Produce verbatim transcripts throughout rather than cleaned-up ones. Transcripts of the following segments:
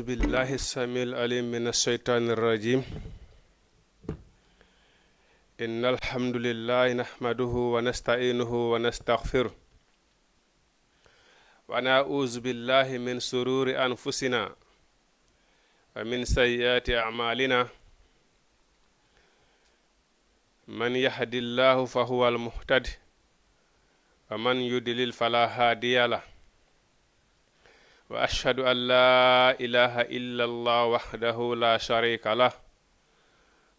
بالله السميع العليم من الشيطان الرجيم. إن الحمد لله نحمده ونستعينه ونستغفره، ونعوذ بالله من شرور أنفسنا ومن سيئات أعمالنا. من يهد الله فهو المهتد، ومن يضلل فلا هادي له. وأشهد أن لا إله إلا الله وحده لا شريك له،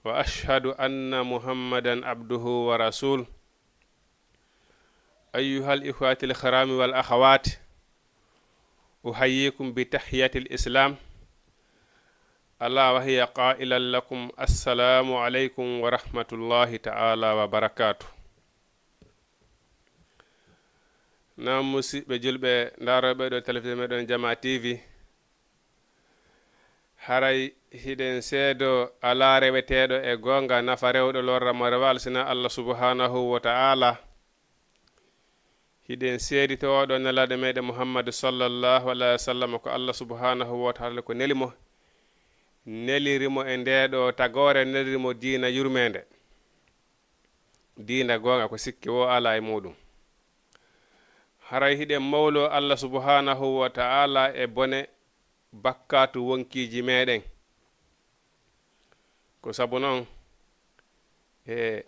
وأشهد أن محمدا عبده ورسوله. أيها الإخوة الكرام والأخوات، أحييكم بتحية الإسلام، ألا وهي قائلا لكم: السلام عليكم ورحمة الله تعالى وبركاته. Naam, musidɓe julɓe, ndaarooɓe ɗo télévision meɗen Jama T V, haray hiɗen seedo alaa reweteeɗo e goonga nafa rewɗo lorra mo rewal sina Allah subhanahu wa ta'ala. Hiɗen seeditoo ɗo nelaaɗo meɗen Muhammadu sallallahu alaihi wa sallam ko Allah subhanahu wa ta'ala ko neli mo, neliri mo e ndee ɗo tagoore, neliri mo diina yurmeende. Diina goonga ko sikke wo alaa e muɗum. Haray hiɗen mawloo Allah subhanahu wa ta'ala e bone bakkaatu wonkiiji meɗen. Ko sabu non, e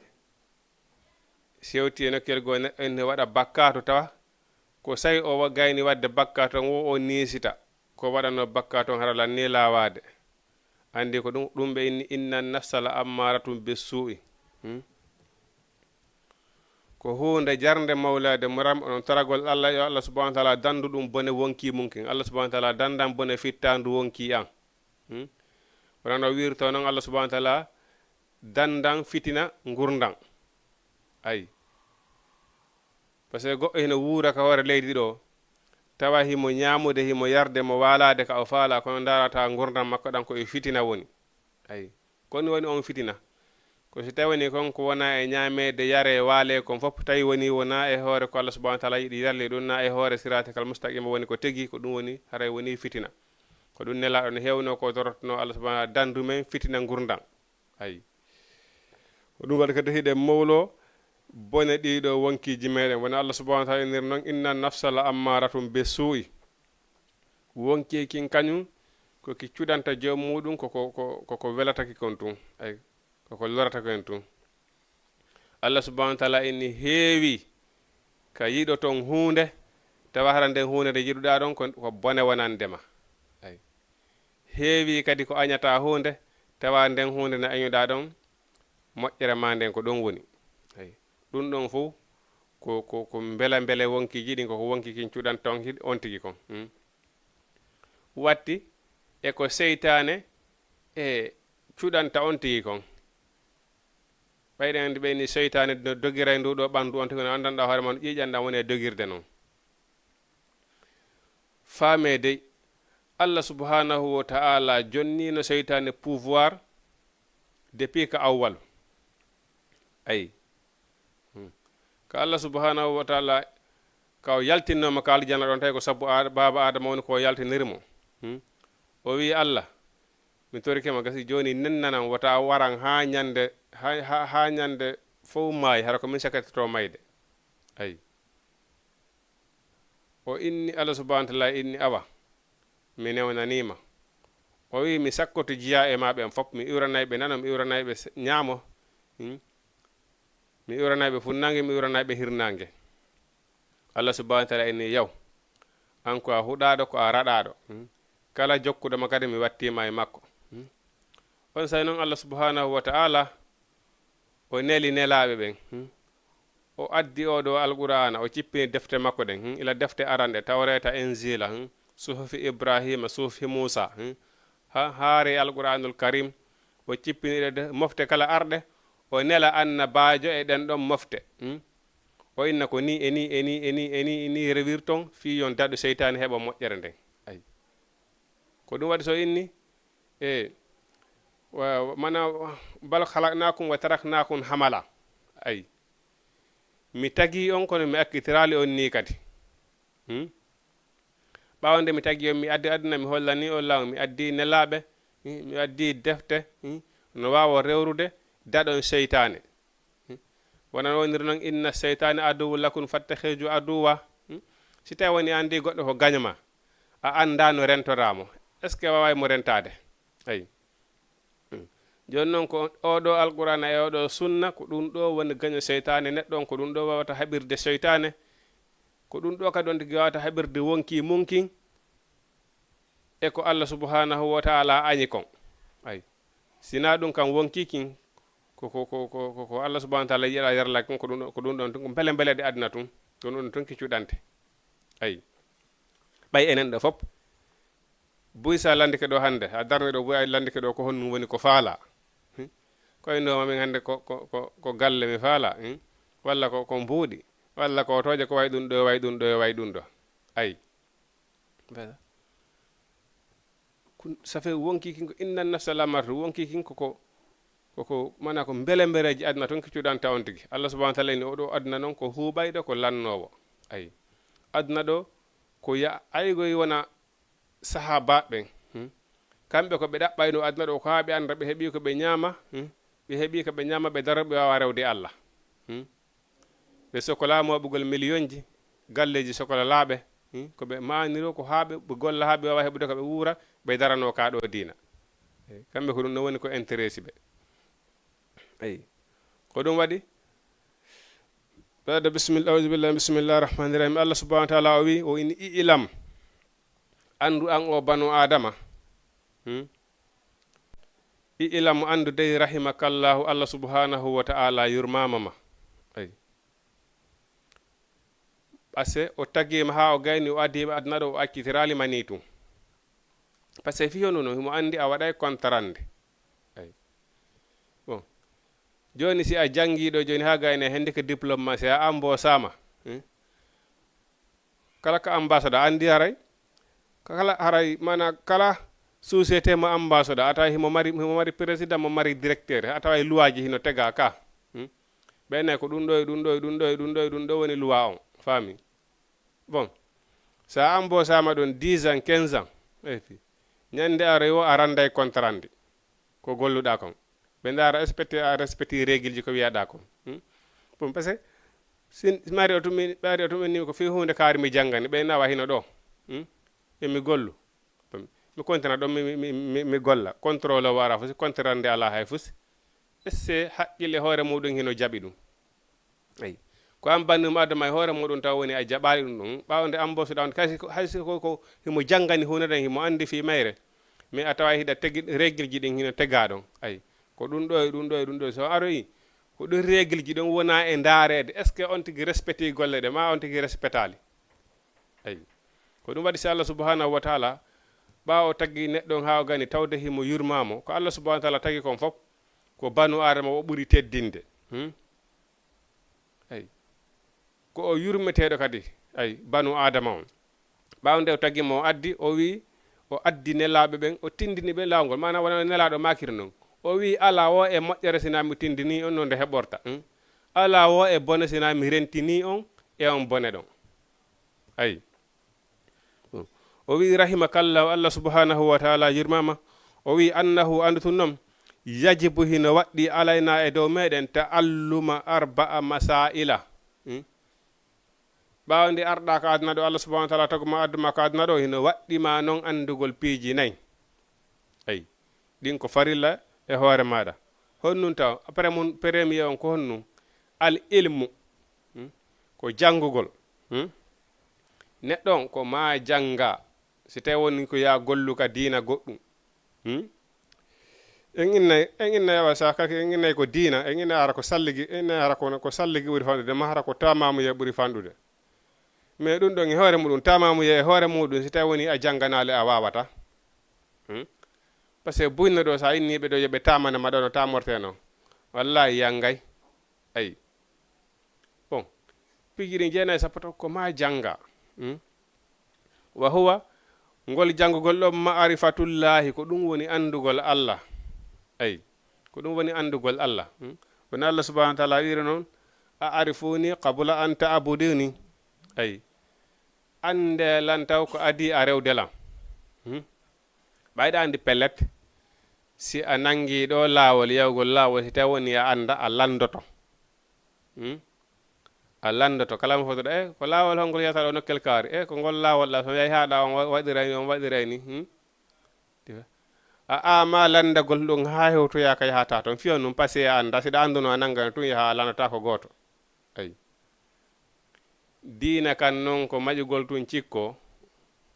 sewti e nokkel goo neɗɗo ene waɗa bakkaatu tawa ko sa'i o wa-, gayni waɗde bakkaatu on wo o niisita ko waɗanoo bakkaatu on hara lanni laawaade. Anndi ko ɗum, ɗum ɓe inni: "Inna nafsa la ammaratum bissu'i." Hmm? Ko huunde jarnde mawlaade mo ram onon taragol Allah, yo Allah subhanahu wa ta'ala dandu ɗum bone wonkii mum kin. Allah subhanahu wa ta'ala dandan bone fittaandu wonkii an. Hmm? Wonano wirto non Allah subhanahu wa ta'ala dandan fitina ngurndan. Ay. Parce que goɗɗo hino wuura ka hoore leydi ɗo, tawa himo ñaamude, himo yarde, mo waalaade ka o faala, kono ndaarata ngurndan makko ɗan ko e fitina woni. Ay. Ko ɗum woni on fitina. Ko si tawi woni kon ko wona e ñaameede, yaree, waalee kon fof, tawi woni wona e hoore ko Allah subhanahu wa ta'ala yiɗi yarle ɗum, na e hoore siraatal mustaqima woni ko tegi, ko ɗum woni haray woni fitina. Ko ɗum nelaaɗo no heewno ko dorotono Allah subhanahu wa ta'ala dandu men fitina ngurndan. Ay. Ko ɗum waɗi kadi hiɗen mawlo bone ɗiɗo wonkiiji meɗen. Wona Allah subhanahu wa ta'ala innir non: "Inna nafsa la ammaratum bissu'i." Wonkii kin kañum ko ki cuɗanta joom muɗum ko, ko, ko, ko, ko welata ki kon tun. Ay, ko ko lorata kon tun. Allah subhanahu wa ta'ala inni heewi ka yiɗoton huunde, tawa hara nden huunde nde yiɗuɗaa ɗon ko, ko bone wonande ma. Ay. Heewi kadi ko añata huunde, tawa nden huunde nde añuɗaa ɗon, moƴƴere ma nden ko ɗon woni. Ay. Ɗum ɗon fof ko, ko, ko mbela mbele wonkiiji ɗin, ko ko wonki kin cuɗanta on hi-, on tigi kon. Hmm. Watti e ko seytaane e cuɗanta on tigi kon. Ɓay ɗen anndi ɓay ni seytaane no dogiray ndu ɗo ɓanndu on tigi, no anndanɗaa hoore ma no ƴiiƴan ɗan woni e dogirde non. Faamee dey, Allah subhanahu wa ta'ala jonniino seytaane pouvoir depuis ka awwal. Ay. Hmm. Ka Allah subhanahu wa ta'ala ka o yaltinnooma ka aljanna ɗon, tawi ko sabu Aad-, baaba Aadama woni ko o yaltiniri mo. Hmm. O wi'i Allah, "Mi torike ma, gasi jooni nennanam, wota waran haa ñande, haa, haa, haa ñande fow maayi, hara ko min sakkitortoo mayde." Ay. O inni Allah subhanahu wa ta'ala inni, "Awa, mi newnaniima." O wi'i, "Mi sakkoto jiyaa e maa ɓen fof, mi iwranay ɓe nano, mi iwranay ɓe se-, ñaamo. Hmm? Mi iwranay ɓe funnaange, mi iwranay ɓe hirnaange." Allah subhanahu wa ta'ala inni, "Yaw, an ko a huɗaaɗo, ko a raɗaaɗo. Hmm? Kala jokkuɗo ma kadi mi wattiima e makko." Hmm? On saa'i non Allah subhanahu wa ta'ala o neli nelaaɓe ɓen. Hmm? O addi oo ɗoo Alqur'aana, o cippini defte makko ɗen, hmm, ila defte aranɗe, Tawreeta, Injiila, hmm, Suhufi Ibraahiima, Suhufi Muusaa, hmm, ha-, haare Alqur'aanul Kariim, o cippini ɗe de-, mofte kala arɗe, o nela annabaajo e ɗen ɗon mofte, hmm. O inna ko nii e nii e nii e nii e nii e nii rewirton, fii yon daɗu seytaane heɓa moƴƴere nden. Ay. Ko ɗum waɗi so inni, e, wa-, mana, "Bal khalaqnaakum wa taraknaakum hamala." Ay. Mi tagii on, kono mi accitiraali on nii kadi. Hmm? Ɓaawo nde mi tagi on, mi addi aduna, mi hollani on laawol, mi addi nelaaɓe, hmm, mi addi defte, hmm, no waawo rewrude daɗon seytaane. Hmm. Wona no woniri noon, "Inna seytaane aduwwu lakum fattakhidhu aduwwa." Hmm. Si tawi woni anndi goɗɗo ko gaño ma, a anndaa no rentoraa mo. Est-ce que waaway mo rentaade? Ayi. Hmm. Jooni noon ko oɗo Alqur'aana e oɗo sunna, ko ɗum ɗo woni gaño seytaane neɗɗo on, ko ɗum ɗo wawata haɓirde seytaane, ko ɗum ɗo kadi on tigi wawata haɓirde wonki munkin, e ko Allah subhanahu wa ta'ala añi kon. Ayi. Sina ɗum kan wonki kin, ko, ko, ko, ko, ko, ko Allah subhanahu wa ta'ala yiɗa yarlaki kon, ko ɗum ɗo, ko ɗum ɗon tun, ko mbele mbele ɗe aduna tun, ko ɗum ɗon tun ki cuɗante. Ayi. Ɓay enen ɗo fop, buy sa landike ɗo hannde, a darne ɗo, buy a landike ɗo, ko honɗum woni ko faala? Hmm? Ko inno mamin hannde ko, ko, ko, ko galle mi faala, hmm? Walla ko, ko mbuuɗi, walla ko otooje, ko way ɗum ɗo, way ɗum ɗo, way ɗum ɗo. Ayi. Kun-, ça fait wonki kin ko inna nafsa la martu, wonki kin ko, ko, ko, ko, mana ko mbele mbereji aduna ton ki cuɗanta on tigi. Allah subhanahu wa ta'ala ni oɗo aduna non ko huuɓayɗo, ko lannoowo. Ayi. Aduna ɗo ko ya aygoy wona sahaabaaɓe ɓen. Hmm? Kamɓe ko ɓe ɗaɓɓayno aduna ɗo, ko haa ɓe annda ɓe heɓi ko ɓe ñaama, hmm? Ɓe heɓi ko ɓe ñaama, ɓe daro, ɓe waawa rewde Allah. Hmm? Ɓe sokola mooɓugol miliyonji, galleeji sokola laaɓe, hmm? Ko ɓe maaniro ko haa ɓe, ɓe golla haa ɓe waawa heɓude ko ɓe wuura, ɓe darano ka ɗo diina. Eyi, kamɓe ko ɗum no woni ko intéresse ɓe. Eyi. Ko ɗum waɗi, ɓeyda bisimilla, auzu billahi, bisimillahi rahmani rahim. Allah subhanahu wa ta'ala o wi, o ini, "I'lam." Anndu an o banu Adama. Hmm? I'lam, anndu dey, rahimakallahu, Allah subhanahu wa ta'ala yurmama ma. Ay. Parce que o tagima ha o gayni, o addi ɓe aduna ɗo, o accitirali ma ni tun. Parce que fiyo nunu, himo andi a waɗay kontarande. Ay. Bon. Joni si a jangi ɗo joni ha gayni, hende ko diplôme ma, si a embauchama. Hmm? Kala ka ambassadeur, a andi haray? Kala haray, mana kala société mo ambassadeur, a tawi himo mari, himo mari président, mo mari directeur, a tawa e loi ji hino tega ka. Hmm? Ɓe nay ko ɗum ɗo e ɗum ɗo e ɗum ɗo e ɗum ɗo e ɗum ɗo woni loi on. Faami? Bon. Sa embauchama ɗon dix ans, quinze ans, et puis, ñande aroy o a randay contrat ndi. Ko golluɗa kon. Ɓe ndaara, respecté, a respecté règle ji ko wiyaɗa kon. Hmm? Bon, parce que si mari o tumi, ɓaari o tumi ni ko fi hunde kaari mi jangani, ɓe nawa hino ɗo. Hmm? E mi gollu. Bon, mi kontina ɗon, mi, mi, mi, mi, mi golla. Contrôle o wara fusi, contrat nde ala hay fusi. Esse haqqille hoore muɗum hino jaɓi ɗum. Ayi. Ko an banndum adama e hoore muɗum taw woni a jaɓaali ɗum ɗon. Ɓaawo nde embauche ɗa on, hay si ko, hay si ko, ko himo janngani huunde ɗen, himo anndi fii mayre. Mais a tawa hiɗa tegi règle ji ɗin hino tegaa ɗon. Ayi. Ko ɗum ɗo e ɗum ɗo e ɗum ɗo. So aroyi, ko ɗum règle ji ɗon wona e ndaareede. Est-ce que on tigi respecti golle ɗe, ma on tigi respectaali? Ayi. Ko ɗum waɗi si Allah subhanahu wa ta'ala, ɓaawo tagi neɗɗo on haa o gani tawde himo yurmaa mo, ko Allah subhanahu wa ta'ala tagi kon fof, ko banu Adama o ɓuri teddinde. Hmm? Ayi. Ko o yurmeteeɗo kadi, ayi, banu Adama on. Ɓaawo nde o tagi mo, o addi, o wi'i, o addi nelaaɓe ɓen, o tindini ɓe laawol ngol. Maanaam wona nelaaɗo maakiri non. O wi'i, "Alaa wo e moƴƴere sinaa mi tindini on no nde heɓorta. Hmm? Alaa wo e bone sinaa mi rentini on e on bone ɗon." Ayi. O wi'i, "Rahimakallahu, Allah subhanahu wa ta'ala yurmama." O wi'i, "Annahu, andu tun non, yajibu, hino waɗɗi, alayna, e dow meɗen, ta'alluma arba'a masaila." Hmm? Ɓaawo nde arɗa ka aduna ɗo, Allah subhanahu wa ta'ala taguma adduma ka aduna ɗo, hino waɗɗi ma non andugol piiji nayi. Ayi, ɗin ko farilla e hoore maɗa. Honnun taw, après mun, premier on ko honnun? Al ilmu. Hmm? Ko janngugol. Hmm? Neɗɗo on ko ma jannga, si tawi woni ko ya gollu ka diina goɗɗum. Hmm? En innay, en innay awa sa kake, en innay ko diina, en innay hara ko salligi, en innay hara ko, ko salligi ɓuri fanɗude, ma hara ko tamamuye ɓuri fanɗude. Mais ɗum ɗon e hoore muɗum, tamamuye e hoore muɗum, si tawi woni a jannganaali a wawata. Hmm? Parce que buyno ɗo, sa inni ɓe ɗo yo ɓe tamana ma ɗo no tamorte no. Wallahi yangay. Ayi. Bon, piiji ɗin jeenayi sappo taw ko ma jannga. Hmm? Wa huwa, ngol janngugol ɗon, ma'rifatullahi, ko ɗum woni anndugol Allah. Ayi, ko ɗum woni anndugol Allah. Hmm? Woni Allah subhanahu wa ta'ala wi'iri noon, "A arifuni qabla an ta'buduni." Ayi. Annde lan taw ko adii a rewde lan. Hmm? Ɓayɗa anndi pellet, si a nanngi ɗo laawol, yawgol laawol, si tawi woni a annda, a lanndoto. Hmm? A lanndoto. Kala mo fotoɗa, e ko laawol hongol yata ɗo nokkel kaari, e ko ngol laawol ɗa, so yahi haa ɗa on wa-, waɗiray ni, on waɗiray ni. Hmm? A ama lanndagol ɗum haa hewtoya ka yahata toon. Fiyon ɗum, parce que a annda, si ɗa annduno a nanngano tun, yaha a lanndata ko gooto. Ayi. Diina kan noon ko maƴugol tun cikko.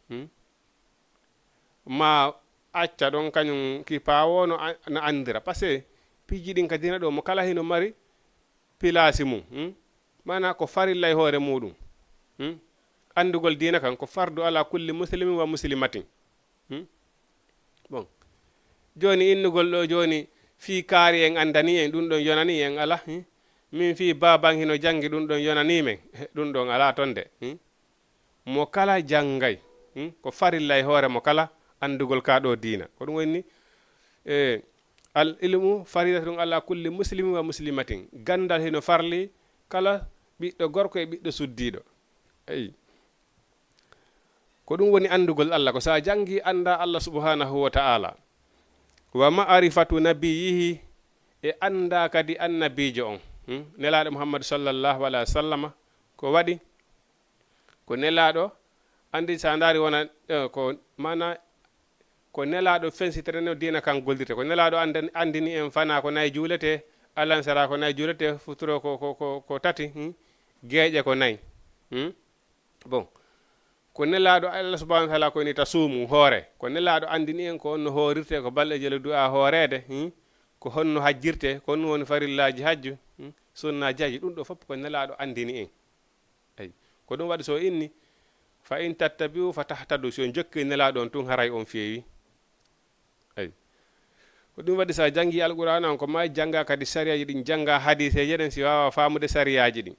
Hmm? Ma acca ɗon kañum ki paawo no a-, no anndira. Parce que piiji ɗin ka diina ɗo, mo kala hino mari pilaasi mum. Hmm? Maanaa ko farilla e hoore muuɗum. Hmm? Anndugol diina kan ko fardu ala kulli muslimin wa muslimatin. Hmm? Bon. Jooni innugol ɗo jooni fii kaari en anndani en, ɗum ɗon yonani en ala. Hmm? Min fii baaban hino janngi, ɗum ɗon yonani men. Ɗum ɗon alaa ton de. Hmm? Mo kala janngay. Hmm? Ko farilla e hoore mo kala anndugol ka ɗo diina. Ko ɗum woni, e, al ilmu faridatun ala kulli muslimin wa muslimatin. Ganndal hino farli kala ɓiɗɗo gorko e ɓiɗɗo suddiiɗo. Eyi. Ko ɗum woni anndugol Allah, ko so a janngi annda Allah subhanahu wa ta'ala. Wa ma'rifatu nabiyyihi, e annda kadi annabiijo on. Hmm? Nelaaɗo Muhammad sallallahu alaihi wa sallama, ko waɗi? Ko nelaaɗo, anndi sa ndaari wona, eh, ko maana, ko nelaaɗo fensitene no diina kan goldirte. Ko nelaaɗo anndani-, anndini en fana ko nayi juulete, alansara ko nayi juulete, futuro ko, ko, ko, ko tati, hmm? Geeƴe ko nayi. Hmm? Bon, ko nelaaɗo Allah subhanahu wa ta'ala ko ni ta suumu hoore. Ko nelaaɗo anndini en ko on no hoorirte, ko balɗe jelu du'a hooreede, hmm? Ko honno hajjirte, ko honno woni farillaaji hajju, hmm? Sunnaaji hajju, ɗum ɗo fof ko nelaaɗo anndini en. Ayi. Ko ɗum waɗi so inni, "Fa in tattabi'u fa tahtadu", si on jokki nelaaɗo on tun haray on feewi. Ayi. Ko ɗum waɗi so a janngi Alqur'aana on, ko ma jannga kadi sariyaaji ɗin, jannga hadiiseeje ɗen si waawa faamude sariyaaji ɗin.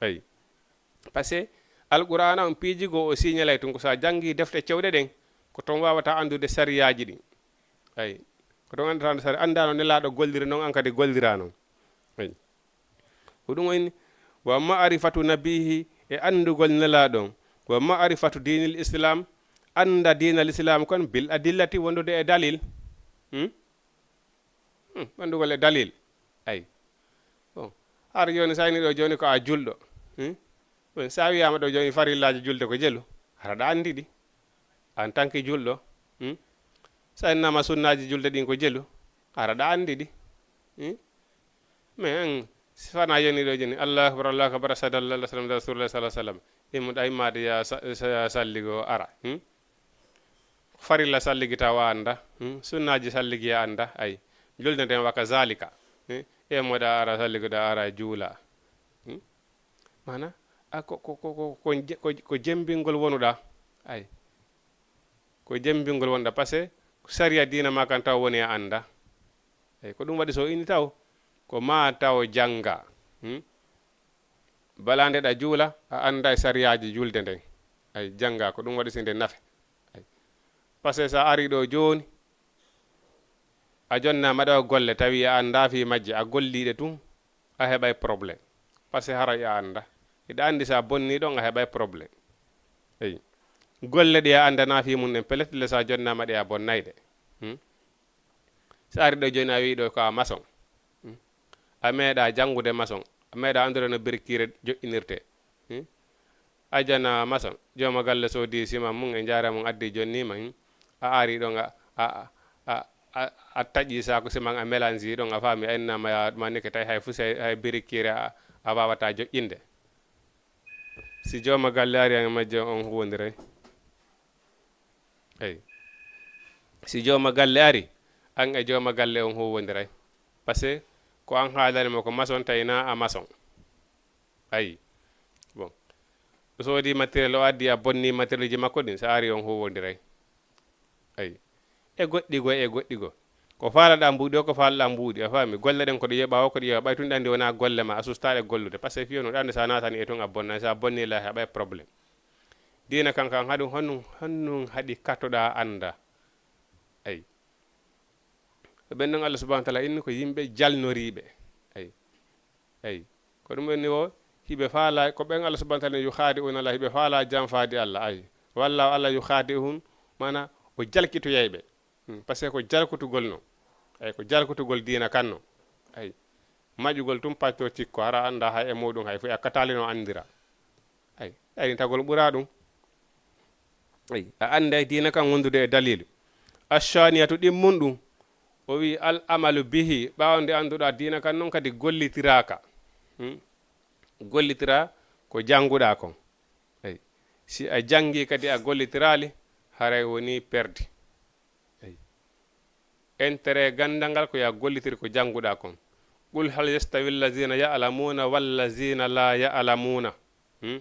Ayi. Parce que Alqur'aana on piiji goo o signalay tun ko so a janngi defte cewɗe ɗen, ko ton waawata anndude sariyaaji ɗin. Ayi. Ko ton anndata sari, annda no nelaaɗo golliri non, an kadi gollira non. Ayi. Ko ɗum woni, wa ma'rifatu nabihi, e anndugol nelaaɗo on. Wa ma'rifatu diinil Islam, annda diinal Islam kon bil adillati, wondude e dalil. Hmm? Hmm, anndugol e dalil. Ayi. Bon. Har jooni, sa ini ɗo jooni ko a julɗo. Hmm? Bon, sa wiyaama ɗo jooni farillaaji julde ko jelu, hara ɗa anndi ɗi. En tant que julɗo. Hmm? Sa innaama sunnaaji julde ɗin ko jelu, hara ɗa anndi ɗi. Hmm? Mais en, si fana yoni ɗo jooni, Allahu akbar, Allahu akbar, ashhadu an la ilaha illallah, Muhammadur rasulullah sallallahu alaihi wasallam. Immoɗa immaade ya sa-, sa-, salligo ara. Hmm? Farilla salligi taw a annda, hmm? Sunnaaji salligi a annda, ay. Julde nden wa kazalika. Hmm? E moɗa ara salligo da ara juula. Hmm? Mana, a ko, ko, ko, ko, ko je-, ko, ko jembingol wonuɗa. Ay. Ko jembingol wonɗa, parce que sariya diina ma kan taw woni a annda. Ay, ko ɗum waɗi so ini taw, ko ma taw jannga. Hmm? Bala nde ɗa juula, a annda e sariyaaji julde nden. Ay, jannga ko ɗum waɗi si nde nafe. Ay. Parce que sa ari ɗo jooni, a jonnaama ɗo golle, tawi a annda fii majje, a golliiɗe tun, a heɓay problème. Parce que haray a annda. Hiɗa anndi sa bonni ɗon, a heɓay problème. Eyi. Golle ɗe a anndana fii mum ɗen, pellet le sa jonnaama ɗe a bonnay ɗe. Hmm? Sa ari ɗo jooni a wi'i ɗo ko a maçon. Hmm? A meeɗa janngude maçon. A meeɗa anndude no birkiire joƴƴinirte. Hmm? Ajana maçon. Jooma galle soodi siman mum e njaara mum addi jonni ma. Hmm? A ari ɗon a, a, a, a, a taƴi saaku siman a mélange ɗon a faami a innaama ya manike tawi hay fuse hay birkiire a, a waawata joƴƴinde. Si jooma galle ari an e majje on huwondiray. Eyi. Si jooma galle ari, an e jooma galle on huwondiray. Parce que ko an haalani mo ko maçon tawi na a maçon. Ayi. Bon. O soodi matériel o addi a bonni matériel ji makko ɗin, sa ari on huwondiray. Ayi. E goɗɗi goo, e goɗɗi goo. Ko faalaɗa mbuuɗi o, ko faalaɗa mbuuɗi, a faami? Golle ɗen ko ɗe yoɓa o, ko ɗe yoɓa. Ɓay tun ɗe anndi wona golle ma, a sustaɗe gollude. Parce que fiyo no ɗa anndi sa natani e tun a bonna, sa bonni la heɓay problème. Diina kan kan haɗum honnum, honnum haɗi kattoɗa annda. Ayi. Ɓen non Allah subhanahu wa ta'ala inni ko yimɓe jalnoriiɓe. Ayi. Eyi, ko ɗum woni o Hiɓe faala ko ɓen Allah subhanahu wa taala yukhadi'una Allah, hiɓe faala janfaade Allah, ay. Wallahu Allah yukhadi'uhum, mana o jalkitoyay ɓe. Hmm, parce que ko jalkutugol no. Ay, ko jalkutugol diina kan no. Ay. Maƴugol tun pacco cikko, hara annda hay e muɗum hay, fof yakkataali no anndira. Ay, ay, tagol ɓura ɗum. Ay, a annday diina kan wondude e dalilu. Ashaniyatu ɗimmun ɗum. O wi al amalu bihi, ɓaawo nde annduɗaa diina kan non kadi gollitiraaka. Hmm? Gollitira ko jannguɗaa kon. Ay. Si a janngi kadi a gollitiraali, haray woni perdi. Ay. Intérêt ganndal ngal ko ya gollitir ko jannguɗaa kon. Qul hal yastawi allazina ya'lamuna wallazina la ya'lamuna. Hmm?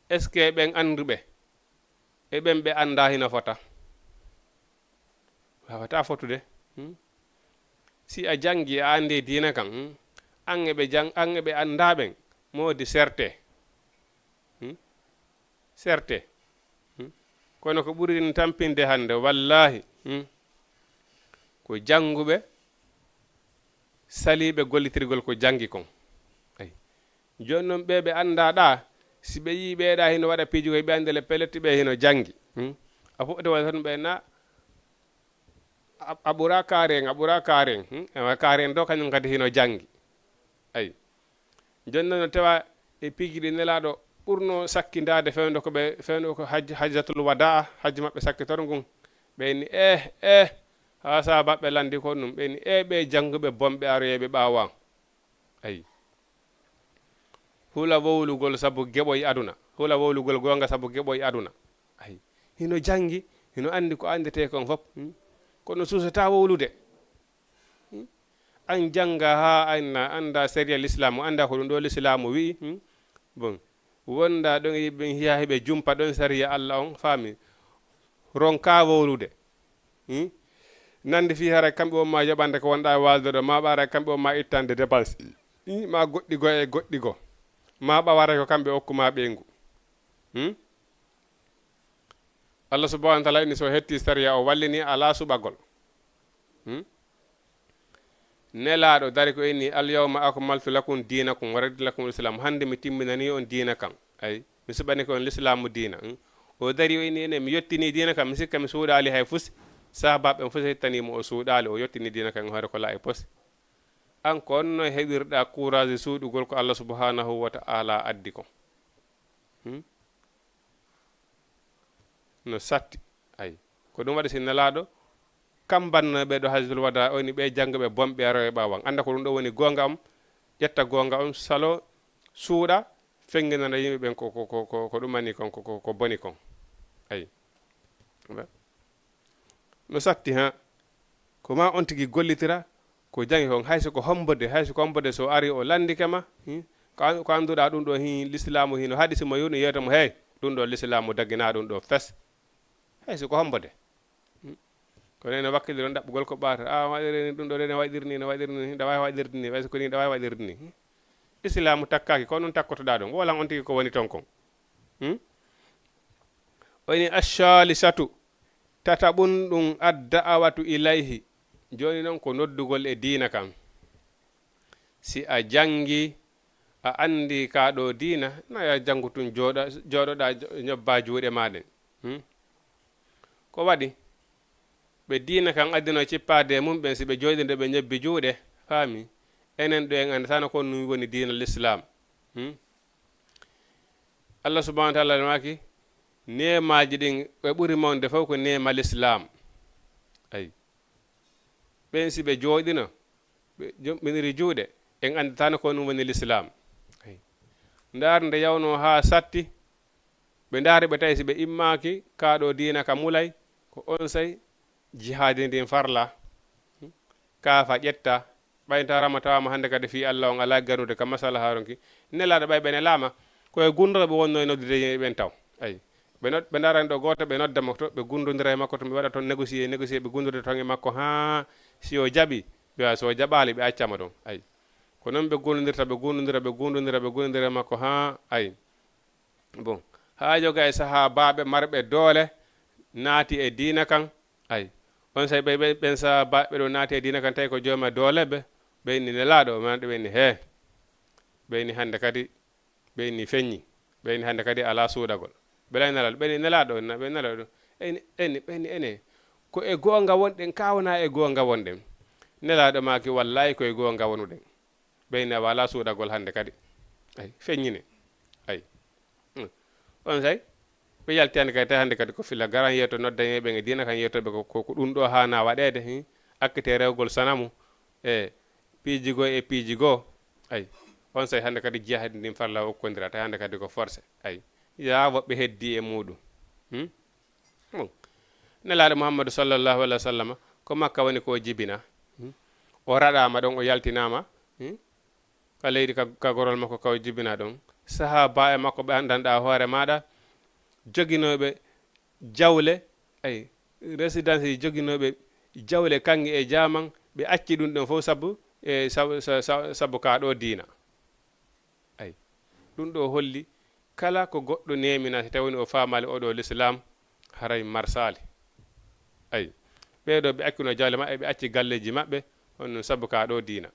Est-ce que ɓen annduɓe e ɓen ɓe anndaa hino fota? Waawataa fotude. Hmm? Si a janngi, a anndi diina kan, hmm? An e ɓe jang-, an e ɓe anndaa ɓen, moodi serte. Hmm? Serte. Hmm? Kono ko ɓuri ɗin tampinde hannde, wallaahi, hmm? Ko jannguɓe, saliiɓe gollitirgol ko janngi kon. Ay. Jooni non ɓe ɓe anndaa ɗaa, si ɓe yii ɓee ɗaa hino waɗa piiji koy, ɓe anndi le pellet ɓe hino janngi. Hmm? A fuɗɗata wala tan ɓe na, a, a ɓura kaaren, a ɓura kaaren. Hmm? Ewa kaaren ɗo kañum kadi hino janngi. Ay. Jooni non no tewa e piiji ɗi Nelaaɗo ɓurno sakkindaade fewndo ko ɓe, fewndo ko hajj-, hajjatul wadaa, hajji maɓɓe sakkitor ngun. Ɓe inni, eh, eh, haa saabaaɓe lanndi ko ɗum. Ɓe inni, eh, ɓe jannguɓe bonɓe aroyeeɓe ɓaawo an. Ay. Hula wowlugol sabu geɓoy aduna. Hula wowlugol goonga sabu geɓoy aduna. Ay. Hino janngi, hino anndi ko anndetee kon fof. Hmm? Kono suusataa wowlude. Hmm? An jannga haa anna, annda sariya lislaamu, annda ko ɗum ɗo lislaamu wi'i. Hmm? Bon. Wonda ɗon e yimɓe hiya hiɓe jumpa ɗon sariya Allah on, faami. Ronka wowlude. Hmm? Nande fii haray kamɓe on ma yoɓande ko wonɗa e waalde ɗo, ma ɓa haray kamɓe on ma ittande dépense. Hmm? Ma goɗɗi go e goɗɗi go. Ma ɓa waray ko kamɓe okku ma ɓeyngu. Hmm? Allah subhanahu wa taala inni so hetti sariya o wallini ala suɓagol. Hmm? Nelaaɗo dari ko inni, "Al yawma akmaltu lakum dinakum wa raditu lakum islam." Hannde mi timminani on diina kan. Ay, mi suɓani ko on lislaamu diina. Hmm? O dari o inni, "Enen mi yottini diina kan, mi sikka mi suuɗaali hay fusi." Sahabaaɓe ɓen fusi hettani mo o suuɗaali, o yottini diina kan hoore ko laa'i posi. An ko on no heɓirɗa courage suuɗugol ko Allah subhanahu wa ta'ala addi ko. Hmm? No satti. Ay. Ko ɗum waɗi si Nelaaɗo kambanno ɓe ɗo hajjatul wadaa, o ni ɓe jannguɓe bonɓe aroɓe ɓaawo an. Annda ko ɗum ɗo woni goonga on, ƴetta goonga on, salo, suuɗa, fennginana yimɓe ɓen ko, ko, ko, ko, ko ɗumani kon, ko, ko, ko boni kon. Ay. No satti, ha. Ko ma on tigi gollitira, ko jangi kon, hay so ko hombo de, hay so ko hombo de, so ari o landike ma, hmm? Ko an-, ko annduɗaa ɗum ɗo, hin, lislaamu hino haɗi, si mo yoni yeeto mo, hey, ɗum ɗo lislaamu dagginaa ɗum ɗo fes. Hay so ko hombo de. Hmm? Kono ene wakkilde ɗon ɗaɓɓugol ko ɓaata. A waɗiri ni, ɗum ɗo de ne waɗiri ni, ne waɗiri ni, ɗa waawi waɗirde ni, way so ko ni ɗa waawi waɗirde ni. Hmm? Lislaamu takkaaki, ko ɗum takkotoɗaa ɗum. Wolan on tigi ko woni ton kon. Hmm? O ini, "Ash-shalisatu, tataɓun ɗum ad-da'awatu ilayhi." Jooni noon ko noddugol e diina kan. Si a janngi, a anndi kaa ɗo diina, na ya janngu tun jooɗa, jooɗoɗaa jo-, ñobbaa juuɗe maa ɗen. Hmm? Ko waɗi? Ɓe diina kan addino cippaade e mum ɓen, si ɓe jooɗinde ɓe ñobbi juuɗe, faami? Enen ɗo en anndataa no ko ɗum woni diina Lislaam. Hmm? Allah subhanahu wa ta'ala maaki, neemaaji ɗin, ɓe ɓuri mawnde fof ko neema Lislaam. Ay. Ɓen si ɓe jooɗino, ɓe joɓɓiniri juuɗe, en anndataa no ko ɗum woni Lislaam. Ay. Ndaar nde yawnoo haa satti, ɓe ndaari ɓe tawi si ɓe immaaki, kaa ɗo diina ka mulay, ko onsay jihaadi ndin farla. Kaafa ƴetta, ɓay nta rama tawama hannde kadi fii Allah on alaa gannude ka masala haaronki. Nelaaɗo ɓay ɓe nelaama, ko e gunndooɓe wonno e noddude yimɓe ɓen taw. Ay. Ɓe nod-, ɓe ndarani ɗo gooto, ɓe nodda mo to, ɓe gunndondira e makko to, ɓe waɗa toon négocier, négocier, ɓe gunndondira toon e makko haa si o jaɓi, ɓe waɗa, so o jaɓaali, ɓe acca mo ɗon. Ay. Ko noon ɓe gunndondirta, ɓe gunndondira, ɓe gunndondira, ɓe gunndondira e makko haa, ay. Bon, haa yoga e sahaabaaɓe marɓe doole naati e diina kan. Ay, on say ɓe, ɓe, ɓen sahaabaaɓe ɗo naati e diina kan, tawi ko jooma doole ɓe, ɓe inni Nelaaɗo, maana ɓe inni, "Hee, Ɓeyni hannde kadi, ɓeyni feññi, ɓeyni hannde kadi alaa suuɗagol. Belay Nelaaɗo, ɓeyni Nelaaɗo, na-, ɓe Nelaaɗo, ɓeyni, ɓeyni, ɓeyni ene, ko e goonga wonɗen, kaa wonaa e goonga wonɗen? Nelaaɗo maaki, wallaahi ko e goonga wonuɗen. Ɓeyni awa alaa suuɗagol hannde kadi. Ay, feññine. Ay. Hmm. On say, ɓe yalti hannde kadi, tawi hannde kadi ko filla garan yeeto noddaneeɓe e diina kan yeetooɓe ko, ko, ko ɗum ɗo haana waɗeede, hi? Akkete rewgol sanamu, e piiji goo e piiji goo. Ay, on say hannde kadi jihadi ndin farla okkondira, tawi hannde kadi ko forcé. Ay, yaa woɓɓe heddi e muuɗum. Hmm? Bon. Nelaaɗo Muhammadu sallallahu alaihi wa sallam, ko Makka woni ko o jibina. Hmm? O raɗaama ɗon, o yaltinaama. Hmm? Ka leydi ka, ka gorol makko ka o jibina ɗon. Sahaaba e makko ɓe anndanɗaa hoore maaɗa, joginooɓe jawle, ay, résidence joginooɓe jawle kaŋŋe e jaaman, ɓe acci ɗum ɗon fof sabu, e sabu, sa-, sa-, sabu ka ɗo diina. Ay, ɗum ɗo holli kala ko goɗɗo neemina, si tawii o faamaali o ɗo lislaam, haray marsaali. Ay, ɓee ɗo ɓe accunoo jawle maɓɓe, ɓe acci galleeji maɓɓe, on ɗum sabu ka ɗo diina.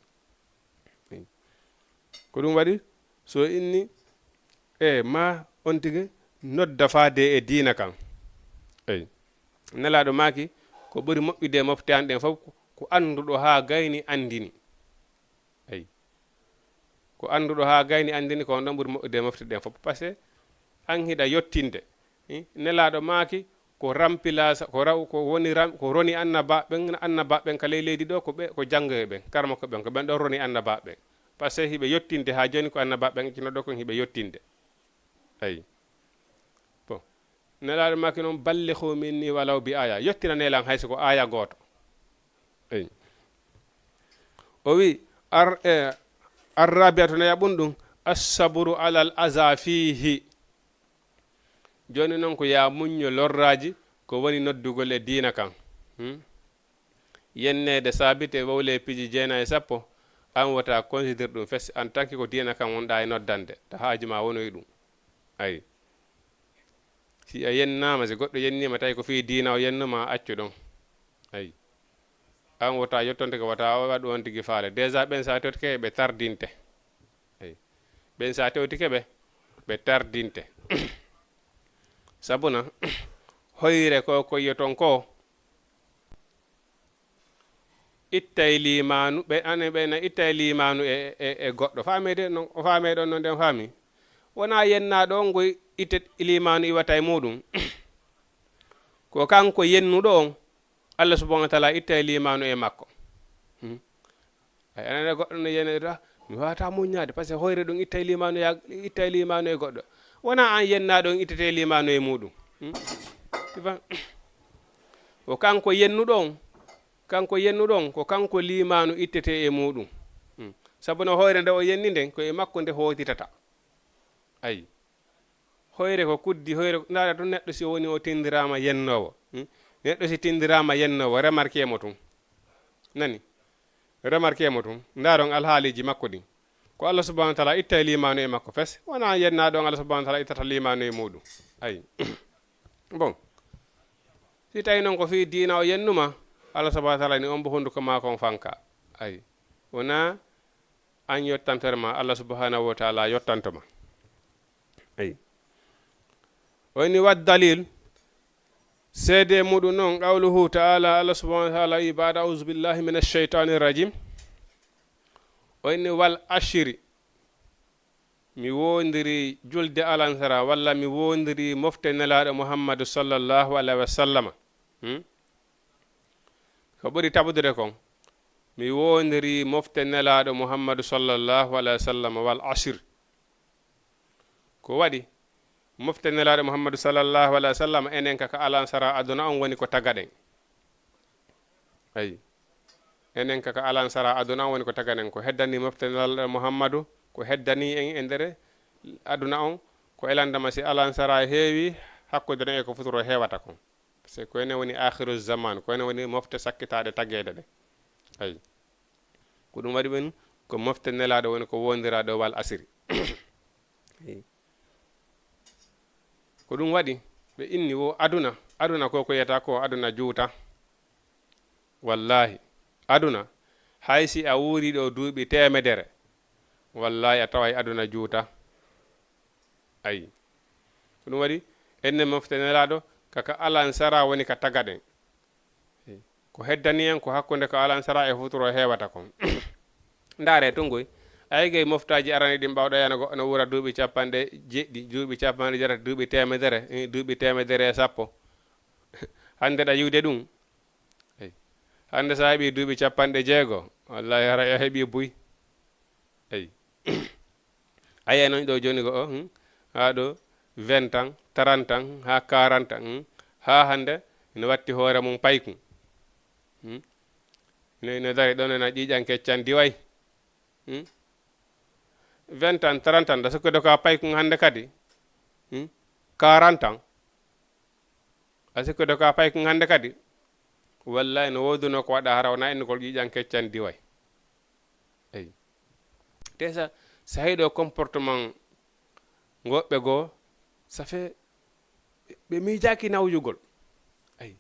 Ay. Ko ɗum waɗi, so inni, e ma on tigi nodda faade e diina kan. Ay. Nelaaɗo maaki, ko ɓuri moƴƴude e mofte an ɗen fof, ko annduɗo haa gayni anndini. Ay. Ko annduɗo haa gayni anndini ko on ɗon ɓuri moƴƴude e mofte ɗen fof. Parce que an hiɗa yottinde. Hi? Nelaaɗo maaki ko rampilasa, ko raw, ko woni ram-, ko roni annabaaɓe ɓen, annabaaɓe ɓen ka ley leydi ɗo ko ɓe, ko janngoɓe ɓen, karamoko ɓen, ko ɓen ɗon roni annabaaɓe ɓen. Parce que hiɓe yottinde haa jooni ko annabaaɓe ɓen accunoo ɗo kon hiɓe yottinde. Ay. Bon. Nelaaɗo maaki noon, "Ballighuu minnii walaw bi aaya." Yottinanee lan hay so ko aaya gooto. Eyi. O wi, ar-, e, "Arrabiatu nayaɓun ɗum, assabru alal aza fiihi." Jooni noon ko yaa muñño lorraaji, ko woni noddugol e diina kan. Hmm? Yenneede saabite wowle piiji jeenayi e sappo, an wota considère ɗum fes, en tant que ko diina kan wonɗaa e noddande, ta haaju ma wonoyi ɗum. Ayi. Si a yennaama, si goɗɗo yenniima, tawi ko fii diina o yennuma, accu ɗon. Ayi. An wota yottonte ko wata o waɗu on tigi faale. Déjà ɓen sa tottike ɓe tardinte. Ayi. Ɓen sa tewtike ɓe, ɓe tardinte. Sabuna, hoyre ko, ko yiyoton ko, ittay liimaanu, ɓe, ane, ɓe na ittay liimaanu e, e, e goɗɗo. Faamee de, non, o faamee ɗon, non den faami. Wonaa yennaaɗo on ngoy itte liimaanu iwata e muuɗum. Ko kanko yennuɗo on, Allah subhanahu wa taala ittay liimaanu e makko. Hmm. Ay, anen goɗɗo no yenede, "Ah, mi wawata muññaade, parce que hoyre ɗum ittay liimaanu ya, ittay liimaanu e goɗɗo." Wonaa an yennaaɗo on ittete liimaanu e muuɗum. Hmm? Tu vois? Ko kanko yennuɗo on, kanko yennuɗo on, ko kanko liimaanu ittete e muuɗum. Hmm. Sabu no hoyre nde o yenni nden, ko e makko nde hootitata. Ayi. Hoyre ko kuddi, hoyre ko, ndaara tun neɗɗo si o woni o tindiraama yennoowo. Hmm? Neɗɗo si tindiraama yennoowo, remarqué mo tun. Nani? Remarqué mo tun. Ndaaron alhaaliiji makko ɗin. Ko Allah subhanahu wa taala ittay liimaanu e makko fes. Wonaa yennaaɗo on Allah subhanahu wa taala ittata liimaanu e muuɗum. Ayi. Bon. Si tawi noon ko fii diina o yennuma, Allah subhanahu wa taala ni on bo hunduko maako on fanka. Ayi. Wonaa an yottantere ma, Allah subhanahu wa taala yottanto ma. Ayi. O inni wa dalil, seede muɗum noon, qawluhu taala, Allah subhanahu wa taala wi, baada auzu billahi min ash-shaytani rajim. O inni wal ashri, mi woondiri julde alansara, walla mi woondiri mofte Nelaaɗo Muhammadu sallallahu alayhi wa sallama. Hmm? Ko ɓuri taɓude kon, mi woondiri mofte Nelaaɗo Muhammadu sallallahu alayhi wa sallam wal ashir. Ko waɗi, mofte Nelaaɗo Muhammadu sallallahu alayhi wa sallam, enen ka, ka alansara aduna on woni ko tagaɗen. Ayi. Enen ka, ka alansara aduna on woni ko tagaɗen. Ko heddani mofte Nelaaɗo Muhammadu, ko heddani en e nder aduna on, ko elandema si alansara heewi, hakkunde ɗen e ko futuro heewata kon. Parce que ko enen woni akhiru zaman, ko enen woni mofte sakkitaaɗe tageeɗe ɗe. Ayi. Ko ɗum waɗi ɓen, ko mofte Nelaaɗo woni ko wondiraaɗo wal asiri. Ayi. Ko ɗum waɗi, ɓe inni wo aduna, aduna ko ko yiyata ko aduna juuta. Wallahi, aduna, hay si a wuuri ɗo duuɓi teemedere, Wallahi, a taway aduna juuta. Ayi. Ko ɗum waɗi, enen mofte Nelaaɗo, kaka alan sara woni ka tagaɗen. Ayi. Ko heddani en ko hakkunde ko alan sara e futuro heewata kon. Ndaare tun koy. Ayi gay moftaaji arani ɗin ɓawɗo yana goɗɗo no wuura duuɓi capanɗe jeɗɗi, duuɓi capanɗe jeetati, duuɓi teemedere, eh, duuɓi teemedere e sappo. Hannde ɗa yiwde ɗum. Ayi. Hannde sa heɓi duuɓi capanɗe jeego, wallahi haray a heɓi buy. Ayi. A yiyay noon ɗo jooni ko o, hmm? Haa ɗo vingt ans, trente ans, haa quarante ans, hmm? Haa hannde ina watti hoore mum paykun. Hmm? Ina, ina dari ɗon ena ƴiiƴan keccan diway. Hmm? Vingt ans, trente ans, da sikkude ko a paykun hannde kadi. Hmm? Quarante ans. A sikkude ko a paykun hannde kadi. Wallahi no woodunoo ko waɗa hara wona innugol ƴiiƴan keccan diway. Eyi. Te sa, sa heɗo comportement ngoɓɓe goo, ça fait ɓe miijaaki nawyugol. Ayi.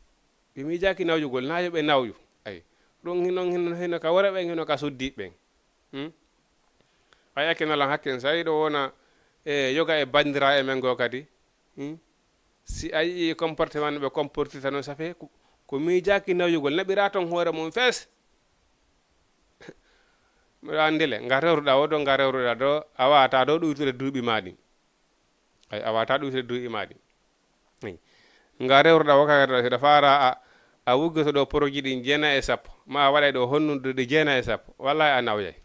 Ɓe miijaaki nawyugol, na yo ɓe nawyu. Ayi. Ɗum hinon, hinon, hino ka worɓe ɓen, hino ka suddiiɓe ɓen. Hmm? A yiyake nalan hakken, sa yiɗo wona e yoga e banndiraaɓe men goo kadi. Hmm? Si a yii comportement no ɓe comportita noon, ça fait ko, ko miijaaki nawyugol, naɓira toon hoore mum fees. Mbiɗa anndi le, nga rewruɗa o ɗo, nga rewruɗa ɗo, a waata ɗo ɗuytude duuɓi ma ɗin. Ay, a waata ɗuytude duuɓi ma ɗin. Ay. Nga rewruɗa o kaka ɗo, hiɗa faara a, a wuggoto ɗo poroji ɗin jeenayi e sappo, ma a waɗay ɗo honnude ɗi jeenayi e sappo, wallahi a nawyay.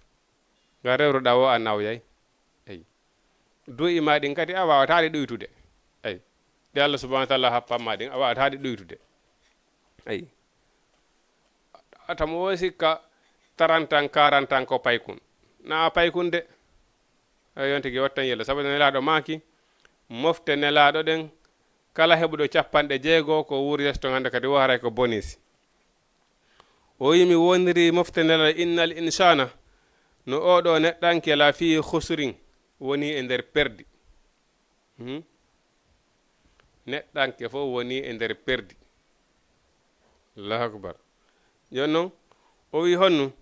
Nga rewruɗa o a nawyay. Ay. Duuɓi ma ɗin kadi a waawata ɗi ɗuytude. Ay. Ɗi Allah subhanahu wa taala happan ma ɗin, a waawata ɗi ɗuytude. Ay. A tamo o sikka trente ans, quarante ans ko paykun. Na a paykun de. Ay, yon tigi wattan yella. Sabu Nelaaɗo maaki, mofte Nelaaɗo ɗen, kala heɓuɗo capanɗe jeego ko wuuri yeeso ton hannde kadi wo haray ko bonisi. O wi'i, mi woniri mofte Nelaaɗo, innal insana, no oɗo neɗɗanke la fii khusrin, woni e nder perdi. Hmm? Neɗɗanke fof woni e nder perdi. Allahu akbar. Jooni noon, o wi'i honno?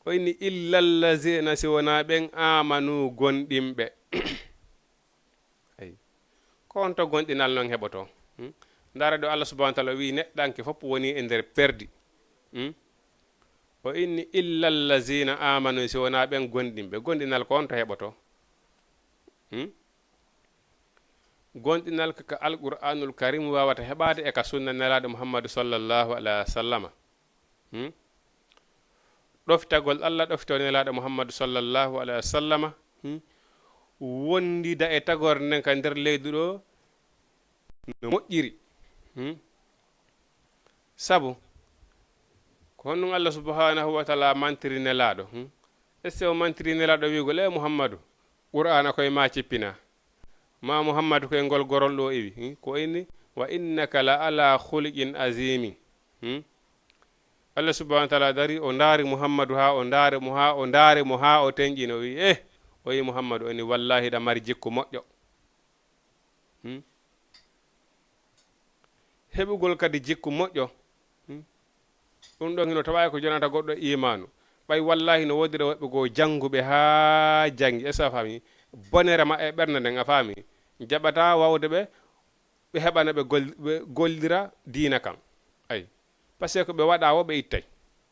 O inni, illa allazina, si wonaa ɓen, amanu, gonɗinɓe. Ay. Ko honto gonɗinal noon heɓoto? Hmm? Ndaara ɗo Allah subhanahu wa taala wi'i neɗɗanke fof woni e nder perdi. Hmm? O inni, illa allazina amanu, si wonaa ɓen gonɗinɓe. Gonɗinal ko honto heɓoto? Hmm? Gonɗinal ko ka Alqur'anul Karim wawata heɓaade e ka sunna Nelaaɗo Muhammadu sallallahu alaihi wa sallama. Hmm? Ɗoftagol Allah, ɗofto Nelaaɗo Muhammadu sallallahu alaihi wa sallama. Hmm? Wondida e tagorde nden ka nder leydi ɗo no moƴƴiri. Hmm? Sabu, ko honɗum Allah subhanahu wa taala mantiri Nelaaɗo? Hmm? Est-ce que o mantiri Nelaaɗo wi'ugol, "E Muhammadu, Qur'aana koye ma cippina"? Ma Muhammadu koye ngol gorol ɗo iwi? Hmm? Ko inni, "Wa innaka la ala khuluqin azimin." Hmm? Allah subhanahu wa taala dari, o ndaari Muhammadu haa o ndaari mo, haa o ndaari mo, haa o tenƴini, o wi'i, "Eh," o wi'i Muhammadu, o inni, "Wallahi, hiɗa mari jikku moƴƴo." Hmm? Heɓugol kadi jikku moƴƴo. Hmm? Ɗum ɗon hino tawa ko jonata goɗɗo imaanu. Ɓay wallahi no woodira woɓɓe goo jannguɓe haa janngi. Est-ce que a faami? Bonere maɓɓe ɓernde nden, a faami? Jaɓata wawde ɓe, ɓe heɓana ɓe gol-, ɓe gollira diina kan. Ay. Parce que ko ɓe waɗa wo ɓe ittay.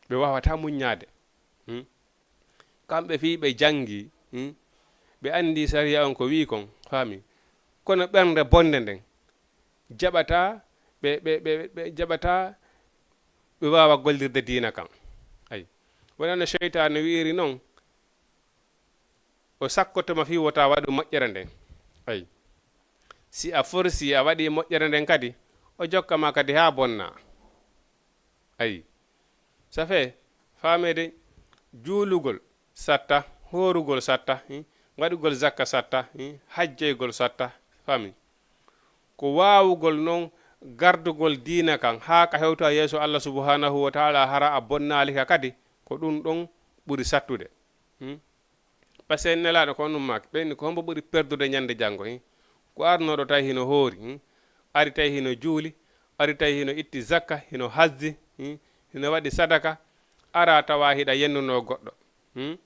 Ɓe wawata muññaade. Hmm? Kamɓe fii ɓe janngi, hmm? Ɓe anndi sariya on ko wi'i kon, faami? Kono ɓernde bonde nden jaɓata, ɓe, ɓe, ɓe, ɓe jaɓata ɓe waawa gollirde diina kan. Ay. Wonano seytaane wi'iri non, o sakkotoma fii wota waɗu moƴƴere nden. Ay. Si a forsi a waɗi moƴƴere nden kadi, o jokka ma kadi haa bonna. Ayi. Ça fait, faameede juulugol satta, hoorugol satta, hmm, waɗugol zakka satta, hmm, hajjoygol satta, faami. Ko waawugol non gardugol diina kan, haa ka hewta yeeso Allah subhanahu wa ta'ala, hara a bonnaali ka kadi, ko ɗum ɗon ɓuri sattude. Hmm? Parce que Nelaaɗo ko on ummaaki, ɓe inni ko hombo ɓuri perdude ñande janngo, hin? Ko arnooɗo tawi hino hoori, hin? Ari tawi hino juuli, ari tawi hino itti zakka, hino hasdi, hin? Hino waɗi sadaka, ara tawa hiɗa yennunoo goɗɗo, hin?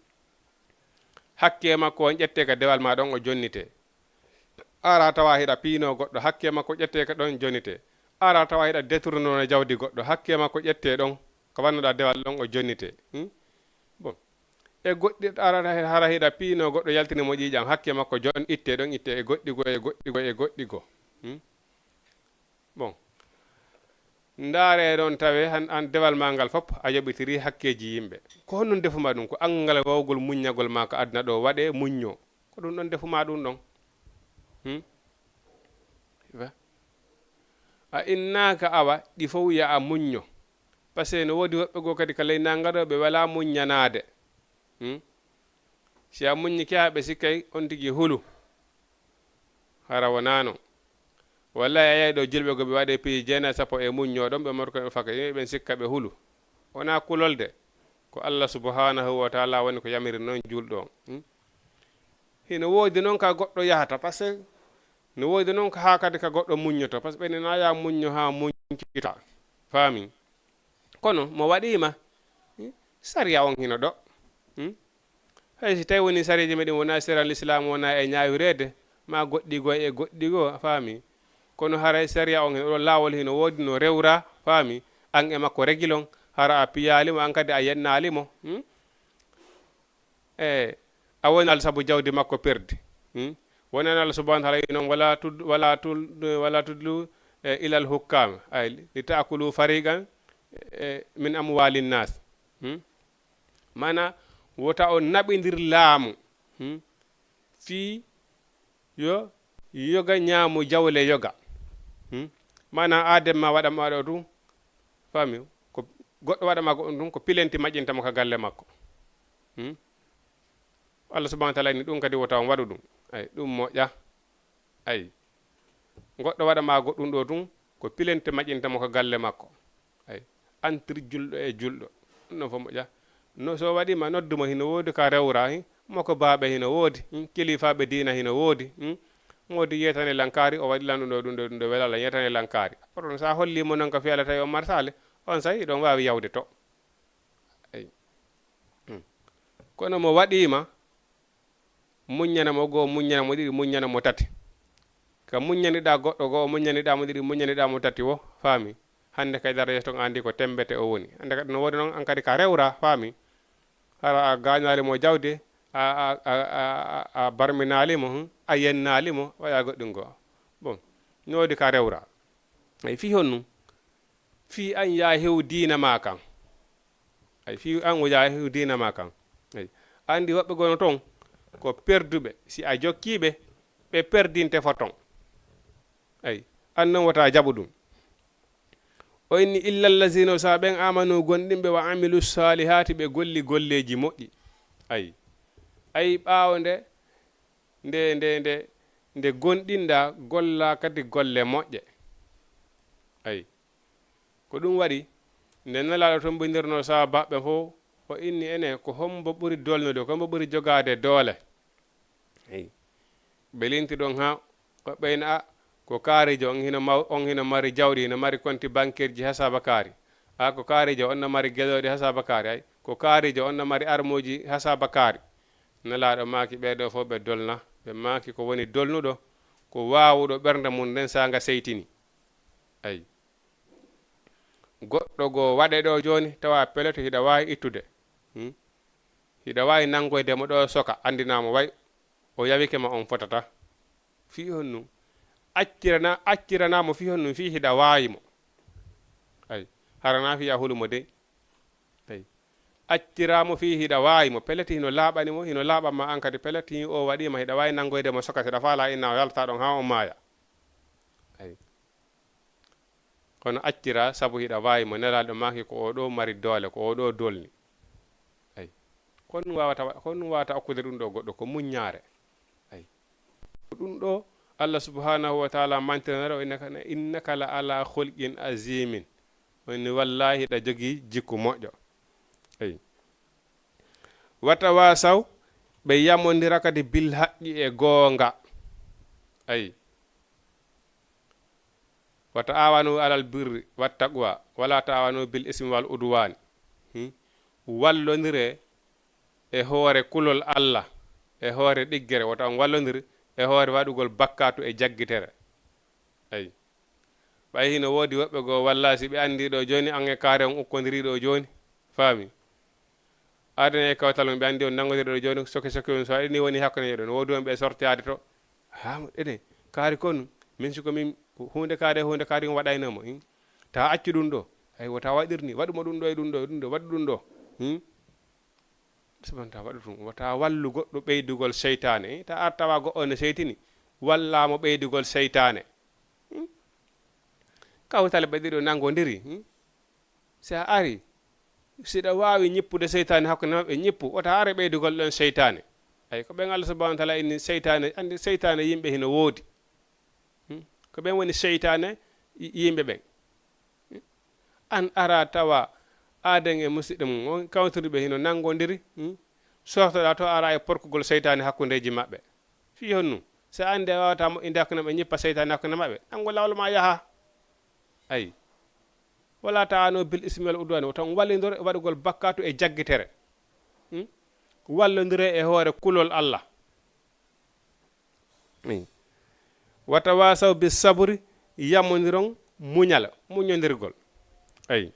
Hakke makko on ƴettee ka dewal ma ɗon, o jonnitee. Ara tawa hiɗa piinoo goɗɗo, hakke makko ƴettee ka ɗon, jonnitee. Ara tawa hiɗa détournono jawdi goɗɗo, hakke makko ƴettee ɗon, ko wannuɗa dewal ɗon, o jonnitee. Hmm? Bon. E goɗɗi, ara hara hiɗa piinoo goɗɗo, yaltini mo ƴiiƴam, hakke makko jon ittee ɗon, ittee e goɗɗi goo, e goɗɗi goo, e goɗɗi goo. Hmm? Bon. Ndaaree ɗon tawee han, an dewal ma ngal fof a yoɓitirii hakkeeji yimɓe. Ko honɗun ndefu ma ɗun? Ko an ngal wawgol muññagol ma ka aduna ɗoo waɗee muññoo. Ko ɗun ɗon ndefu ma ɗun ɗon. Hmm? Ba? A innaaka awa ɗi fow ya a muñño. Parce que no woodi woɓɓe goo kadi ka ley nanga ɗoo ɓe walaa muññanaade. Hmm? Si a muññike haa ɓe sikkay on tigi hulu. Hara wonaa non. Wallahi a yiyay ɗoo julɓe goo ɓe waɗee piiji jeenay sappo e muññoo ɗon ɓe morko ɓe faka, yimɓe ɓen sikka ɓe hulu. Wonaa kulol de. Ko Allah subhanahu wa ta'ala woni ko yamiri non julɗo on. Hmm? Hino woodi non ka goɗɗo yahata, parce que no woodi non ka haa kadi ka goɗɗo muññoto, parce que ɓen na ya muñño haa muñcita. Faami? Kono mo waɗiima, hmm, sariya on hino ɗo. Hmm? Hay si tawi woni sariyaji meɗen wona sariya Lislaam, wona e ñaawireede, ma goɗɗi goo e goɗɗi goo, a faami? Kono haray sariya on, oɗo laawol hino woodi no rewra, faami? An e makko regilon, hara a piyaali mo, an kadi a yennaali mo. Hmm? E, a wonal sabu jawdi makko perdi. Hmm? Wonani Allah subhanahu wa ta'ala non, wala tud-, wala tul-, wala tudlu, e, ilal hukkaam, ay, li ta'kulu fariqan, e, min amwalin nas. Hmm? Maana, wota on naɓindir laamu. Hmm? Fii yo yoga ñaamu jawle yoga. Hmm? Maana, aaden ma waɗa ma ɗo tun, faami? Ko goɗɗo waɗa ma goɗɗum tun, ko pilenti maƴinta mo ka galle makko. Hmm? Allah subhanahu wa ta'ala ni ɗum kadi wota on waɗu ɗum. Ay, ɗum moƴƴa. Ay. Goɗɗo waɗa ma goɗɗum ɗo tun, ko pilente maƴinta mo ka galle makko. Ay. Entre julɗo e julɗo. Ɗum ɗon fof moƴƴa. No, so waɗi ma noddu mo hino woodi ka rewra, hi? Mo ko baaɓe hino woodi, hi? Kilifaaɓe diina hino woodi, hi? Mo woodi yeetane lankaari, o waɗi lan ɗum ɗo, ɗum ɗo, ɗum ɗo welala yeetane lankaari. Oɗon sa holli mo non ka fiyala tawi on marsaale, on sa hiɗon waawi yawde to. Ay. Hmm. Kono mo waɗiima, muññana mo goo, muññana mo ɗiɗi, muññana mo tati. Ka muññaniɗaa goɗɗo goo, muññaniɗaa mo ɗiɗi, muññaniɗaa mo tati wo, faami. Hannde kay dara yeeso ton andi ko tembete o woni. Hannde kadi no woodi noon, an kadi ka rewra, faami. Hara a gaañaali mo jawdi, a, a, a, a, a barminaali mo, hmm, a yennaali mo, waɗa goɗɗum goo. Bon, no woodi ka rewra. Ay, fii honɗum? Fii an yaa hew diina maa kan. Ay, fii an o yaa hew diina maa kan. Ay, anndi woɓɓe gono ton, ko perduɓe. Si a jokkii ɓe, ɓe perdinte fo ton. Ay, an non wota jaɓu ɗum. O inni, "Illa allazina", sa ɓen amanu, gonɗinɓe, "wa amilu salihati", ɓe golli golleeji moƴƴi. Ay, ay, ɓaawo nde, nde, nde, nde, nde gonɗinɗa, golla kadi golle moƴƴe. Ay, ko ɗum waɗi, nde Nelaaɗo tombindirnoo sahaabaaɓe fof, o inni, "Enen, ko hombo ɓuri dolnude, ko hombo ɓuri jogaade doole?" Eyi. Ɓe linti ɗon haa o ɓeyna, "A, ko kaarijo, on hino maw-, on hino mari jawdi, hino mari konti bankeerji haa saabakaari. A, ko kaarijo, on no mari gelooɗi haa saabakaari. Ay, ko kaarijo, on no mari armuuji haa saabakaari." Nelaaɗo maaki, "Ɓee ɗoo fof ɓe dolna." Ɓe maaki, "Ko woni dolnuɗo, ko waawuɗo ɓernde mum nden saanga seytini." Ay. Goɗɗo goo waɗe ɗo jooni, tawa pellet hiɗa waawi ittude. Hmm? Hiɗa waawi nanngoyde mo ɗo soka, anndinaa mo way o yawike ma on fotata. Fii honɗum? Accirana, accirana mo fii honɗum? Fii hiɗa waawi mo. Ay, harana fii a hulu mo dey. Ay. Accira mo fii hiɗa waawi mo. Pellet hino laaɓani mo, hino laaɓan ma an kadi. Pellet hi o waɗi ma, hiɗa waawi nanngoyde mo soka, si hiɗa faala inna o yalta ɗon haa o maaya. Ay. Kono accira sabu hiɗa waawi mo. Nelaaɗo maaki ko o ɗo mari doole, ko o ɗo dolni. Ay. Ko honɗum waawata wa-, ko honɗum waawata okkude ɗum ɗo goɗɗo? Ko muññaare. Ay. Ko ɗum ɗo Allah subhanahu wa ta'ala mantiranare o, "Innaka, innaka la ala khulqin azimin." O inni, "Wallahi, hiɗa jogii jikku moƴƴo." Ay. "Wa tawasaw", ɓe yamondira kadi, "bil haqqi", e goonga. Ay. "Wa ta'awanu alal birri wat taqwa, wala ta'awanu bil ismi wal udwani." Hmm? Wallondire e hoore kulol Allah. e hoore ɗiggere, wota on wallondir e hoore waɗugol bakkaatu e jaggitere. Ay. Ɓay hino woodi woɓɓe goo, wallaahi, si ɓe anndi ɗo jooni, an e kaari on ukkondirii ɗo jooni. Faami? Aadanii e kawtal on, ɓe anndi on nanngondiri ɗo jooni, soke soke on, so aɗa ni woni hakkunde ɗon, woodi on ɓe sortaade to. Haa, ene, kaari kon, min si ko min, huunde kaari, huunde kaari on waɗayno mo, hin? Ta accu ɗum ɗo. Ay, wota waɗir ni, waɗu mo ɗum ɗo e ɗum ɗo e ɗum ɗo, waɗu ɗum ɗo. Hin? Subhanahu wa ta'ala waɗu ɗum. Wata wallu goɗɗo ɓeydugol seytaane. Ta ar tawa goɗɗo ne seytini, walla mo ɓeydugol seytaane. Hmm? Kawtal ɓe ɗiɗo nanngondiri. Hmm? Si a ari, siɗa waawi ñippude seytaane hakkunde maɓɓe, ñippu. Wata are ɓeydugol ɗon seytaane. Ay, ko ɓen Allah subhanahu wa ta'ala inni seytaane, anndi seytaane yimɓe hino woodi. Hmm? Ko ɓen woni seytaane y-, yimɓe ɓen. Hmm? An ara tawa aaden e musiɗɗo mum, on kawtiri ɓe hino nanngondiri. Hmm? Sortoɗaa to ara e porkugol seytaane hakkundeeji maɓɓe. Fii honɗum? Si a anndi a waawataa moƴƴinde hakkunde maɓɓe, ñippa seytaane hakkunde maɓɓe. Anngo laawol maa yaha. Ay. Wala ta'aanu bil ismi wal udwani. Wota on wallindor e waɗugol bakkaatu e jaggitere. Hmm? Wallondire e hoore kulol Allah. Min. Wata waasaw bi sabri, yamondiron muñal, muñondirgol. Ay.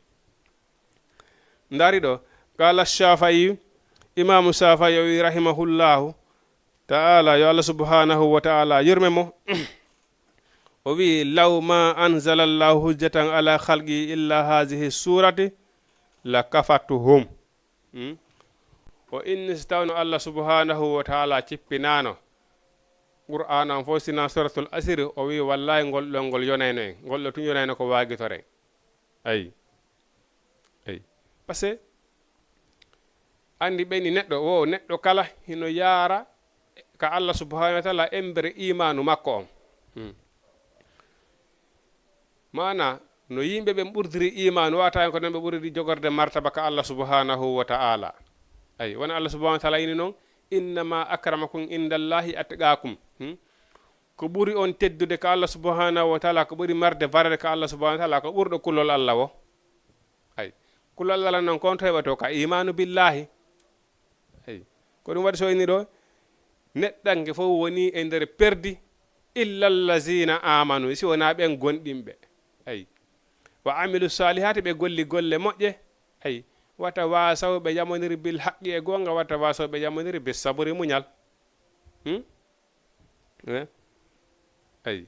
Ndaari ɗo, qala Shafi'i, Imaamu Shafi'i o wi rahimahullahu ta'ala, yo Allah subhanahu wa ta'ala yurme mo. O wi, "Law ma anzala Allahu hujjatan ala khalqi illa hazihi surati la kafatuhum." Hmm? O inni si tawno Allah subhanahu wa ta'ala cippinaano Qur'aan on fof, sina suratul asiri, o wi, "Wallahi ngol ɗon ngol yonayno en, ngol ɗo tun yonayno ko waagitore." Ay. Ay. Parce que anndi ɓeyni neɗɗo, wo neɗɗo kala hino yaara ka Allah subhanahu wa ta'ala embere imaanu makko on. Hmm. Maana, no yimɓe ɓen ɓurdiri imaanu, wata en ko non ɓe ɓuriri jogorde martaba ka Allah subhanahu wa ta'ala. Ay, wona Allah subhanahu wa ta'ala ini non, "Innama akramakum indallahi atqakum." Hmm? Ko ɓuri on teddude ka Allah subhanahu wa ta'ala, ko ɓuri marde valeur ka Allah subhanahu wa ta'ala, ko ɓurɗo kulol Allah wo. Ay, kulol Allah non kon to heɓato ka imaanu billahi. Ay, ko ɗum waɗi so ini ɗo, neɗɗanke fof woni e nder perdi, illa allazina amanu, si wonaa ɓen gonɗinɓe. Ay, wa amilu salihati, ɓe golli golle moƴƴe. Ay, wata wasaw, ɓe yamondiri bil haqqi, e goonga, wata wasaw, ɓe yamondiri bis sabri, muñal. Hmm? Eh? Ay.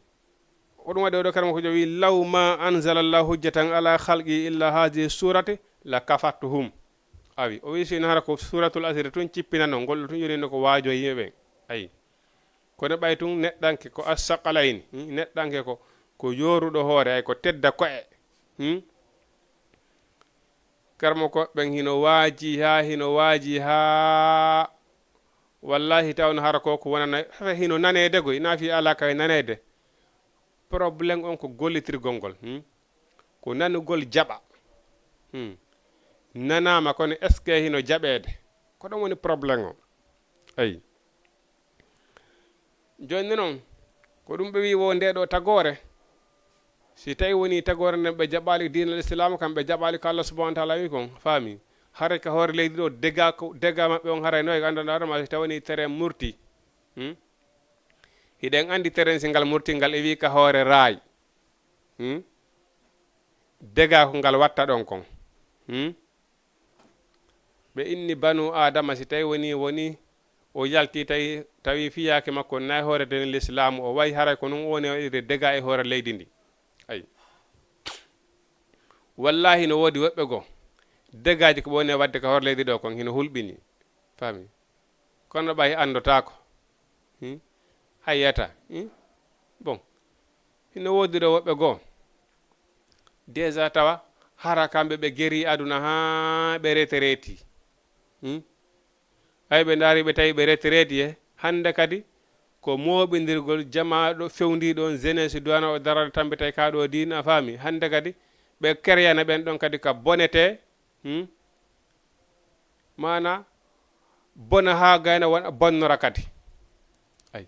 Ko ɗum waɗi o ɗo karama ko jowi, "Law ma anzala Allahu hujjatan ala khalqi illa hadhihi surati la kafatuhum." Awi, o wi sino hara ko suratul asri tun cippinano, ngol tun yonino ko waajo yimɓe ɓen. Ay. Kono ɓay tun neɗɗanke ko assaqalayni, hmm? Neɗɗanke ko, ko yoruɗo hoore, ay ko tedda ko'e. Hmm? Karmo ko ɓen hino waaji haa, hino waaji haa, wallahi tawno hara ko ko wonana, hino naneede goy, na fi ala kay naneede. Problème on ko gollitirgol ngol, hmm? Ko nanugol jaɓa. Hmm. Nanaama kono est-ce que hino jaɓeede? Ko ɗon woni problème on. Ay. Jooni non, ko ɗum ɓe wi wo nde ɗo tagoore. Si tawi woni tagoore nden ɓe jaɓaali diinal Islaam, kam ɓe jaɓaali ko Allah subhanahu wa ta'ala wi kon, faami. Haray ka hoore leydi ɗo, dega ko, dega maɓɓe on haray no e anndanɗaa ma si tawi woni terrain murti. Hmm? Hiɗen anndi terrain si ngal murti, ngal e wi ka hoore raay. Hmm? Dega ko ngal watta ɗon kon. Hmm? Ɓe inni banu Aadama, si tawi woni, woni o yalti, tawi, tawi fiyaake makko nayi hoore dene lislaamu, o wayi haray ko non o woni o waɗirde dega e hoore leydi ndi. Ay. Wallahi no woodi woɓɓe goo, degaaji ko ɓe woni waɗde ka hoore leydi ɗo kon hino hulɓini. Faami? Kono ɓay anndotaako. Hmm? A yiyata. Hmm? Bon. Hino woodi ɗo woɓɓe goo. Déjà tawa hara kamɓe ɓe geri aduna haa ɓe retraiti. Hmm? Ay ɓe ndaari ɓe tawi ɓe retraiti e hannde kadi ko mooɓindirgol jamaaɗo fewndiiɗo on jeunesse duwana o darade tambi tawi ka ɗo diina a faami. Hannde kadi ɓe kereyana ɓen ɗon kadi ka bonete. Hmm? Maana bona haa gayna wona bonnora kadi. Ay.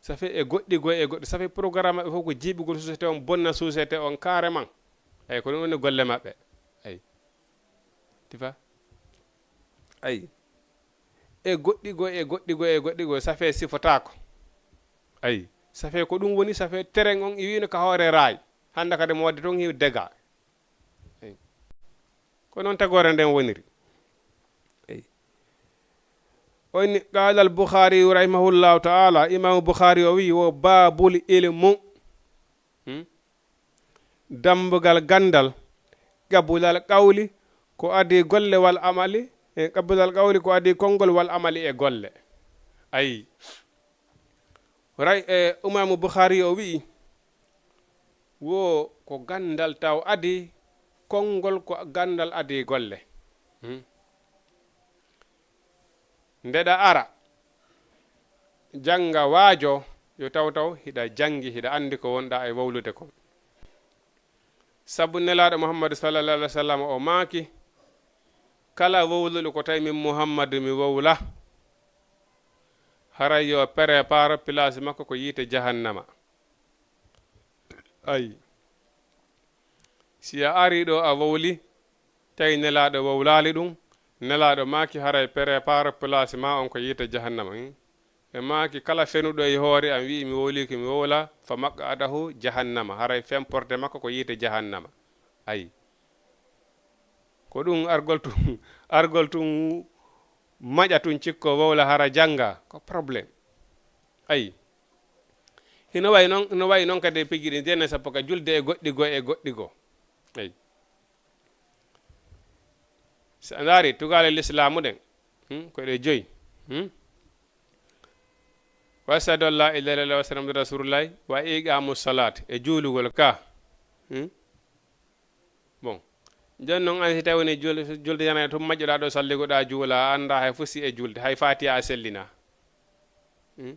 Ça fait e goɗɗi goy e goɗɗi. Ça fait programme maɓɓe fof ko jiiɓugol société on, bonna société on carrément. Ay, ko ɗum woni golle maɓɓe. Ay. Tifa? Ay. e goɗɗi goo, e goɗɗi goo, e goɗɗi goo, safee sifotaako. Ayi, safee ko ɗum woni, safee terrain on iwino ka hoore raay. Hannde kadi mo wadde toon heewi dégâts. Ayi. Ko noon tagoore nden woniri. Ayi. O inni, qaala al Bukhari rahimahullahu ta'ala, Imaamu Bukhari o wi'i, wo baabul ilmu. Hmm? Dambugal ganndal, qabulal qawli, ko adii golle, wal amali, e qabulal qawli, ko adii konngol, wal amali, e golle. Ayi. Ray, e, Imaamu Bukhari o wi'i, wo ko ganndal taw adii konngol, ko ganndal adii golle. Hmm. Ndeɗa ara, jannga, waajo, yo taw taw hiɗa janngi, hiɗa anndi ko wonɗa e wowlude kon. Sabu Nelaaɗo Muhammadu sallallahu alaihi wasallam o maaki, kala wowluɗo ko tawi min Muhammadu mi wowla, haray yo prépare place makko ko yiite jahannama. Ayi. Si a ari ɗo a wowli, tawi Nelaaɗo wowlaali ɗum, Nelaaɗo maaki haray prépare place ma on ko yiite jahannama. Hmm? E maaki kala fenuɗo e hoore am wi'i mi wowli ko mi wowla, fa maq'adahu jahannama. Haray femporte makko ko yiite jahannama. Ayi. Ko ɗum argol tun, argol tun maƴa tun cikko wowla hara jannga, ko problème. Ayi. Hino wayi noon, no wayi noon kadi e piiji ɗin, jeene sappo ka julde e goɗɗi goo, e goɗɗi goo. Ayi. So a ndaari tugaale lislaamu ɗen, hmm, ko ɗe joyi. Hmm? Wa ashhadu an la ilaha illallah wa sallam rasulullahi wa iqamu salat e juulugol ka. Hmm? Bon. Jooni noon, an si tawi woni jul-, julde yana e tun, majjoɗaa ɗo, salligoɗaa, juula, a anndaa hay fof si e julde, hay Faatiha a sellinaa. Hmm?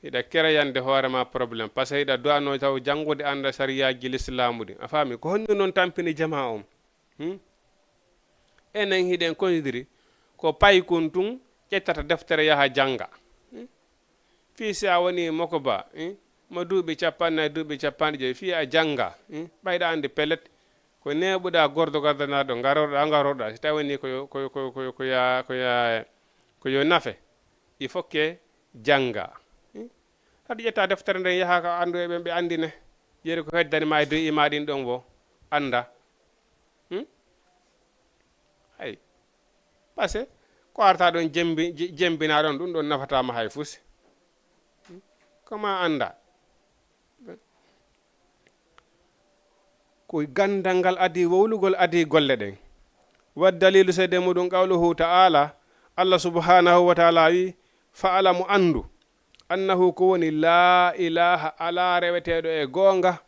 Hiɗa kereyande hoore ma problème, parce que hiɗa du'anoo taw janngude, annda sariyaaji lislaamu ɗin. A faami? Ko honɗum noon tampini jamaa on? Hmm? Enen hiɗen konsidiri ko paykun tun ƴettata deftere yaha jannga. Hmm? Fii si a woni mokobaa, eh, mo duuɓi cappanɗe nayi, duuɓi cappanɗe joyi, fii a jannga, eh, ɓayɗa anndi pellet, ko neeɓuɗa gordo gardanaaɗo, ngarorɗa, ngarorɗa, si tawi woni ko yo, ko yo, ko yo, ko yo, ko yo, ko yo nafe, il faut que jannga. Eh, haɗa ƴetta deftere nden, yaha ka annduɓe ɓen, ɓe anndine, jeeri ko heddani ma e du'i ma ɗin ɗon wo, annda. Hmm? Hay. Parce que ko arta ɗon jembi-, je-, jembina ɗon, ɗum ɗon nafata ma hay fusi. Hmm? Ko ma annda. Ko ganndal ngal adii wowlugol, adii golle ɗen. Wa dalilu seede muɗum qawluhu ta'ala, Allah subhanahu wa ta'ala wi, fa'alamu anndu, annahu ko woni laa ilaaha alaa reweteeɗo e goonga,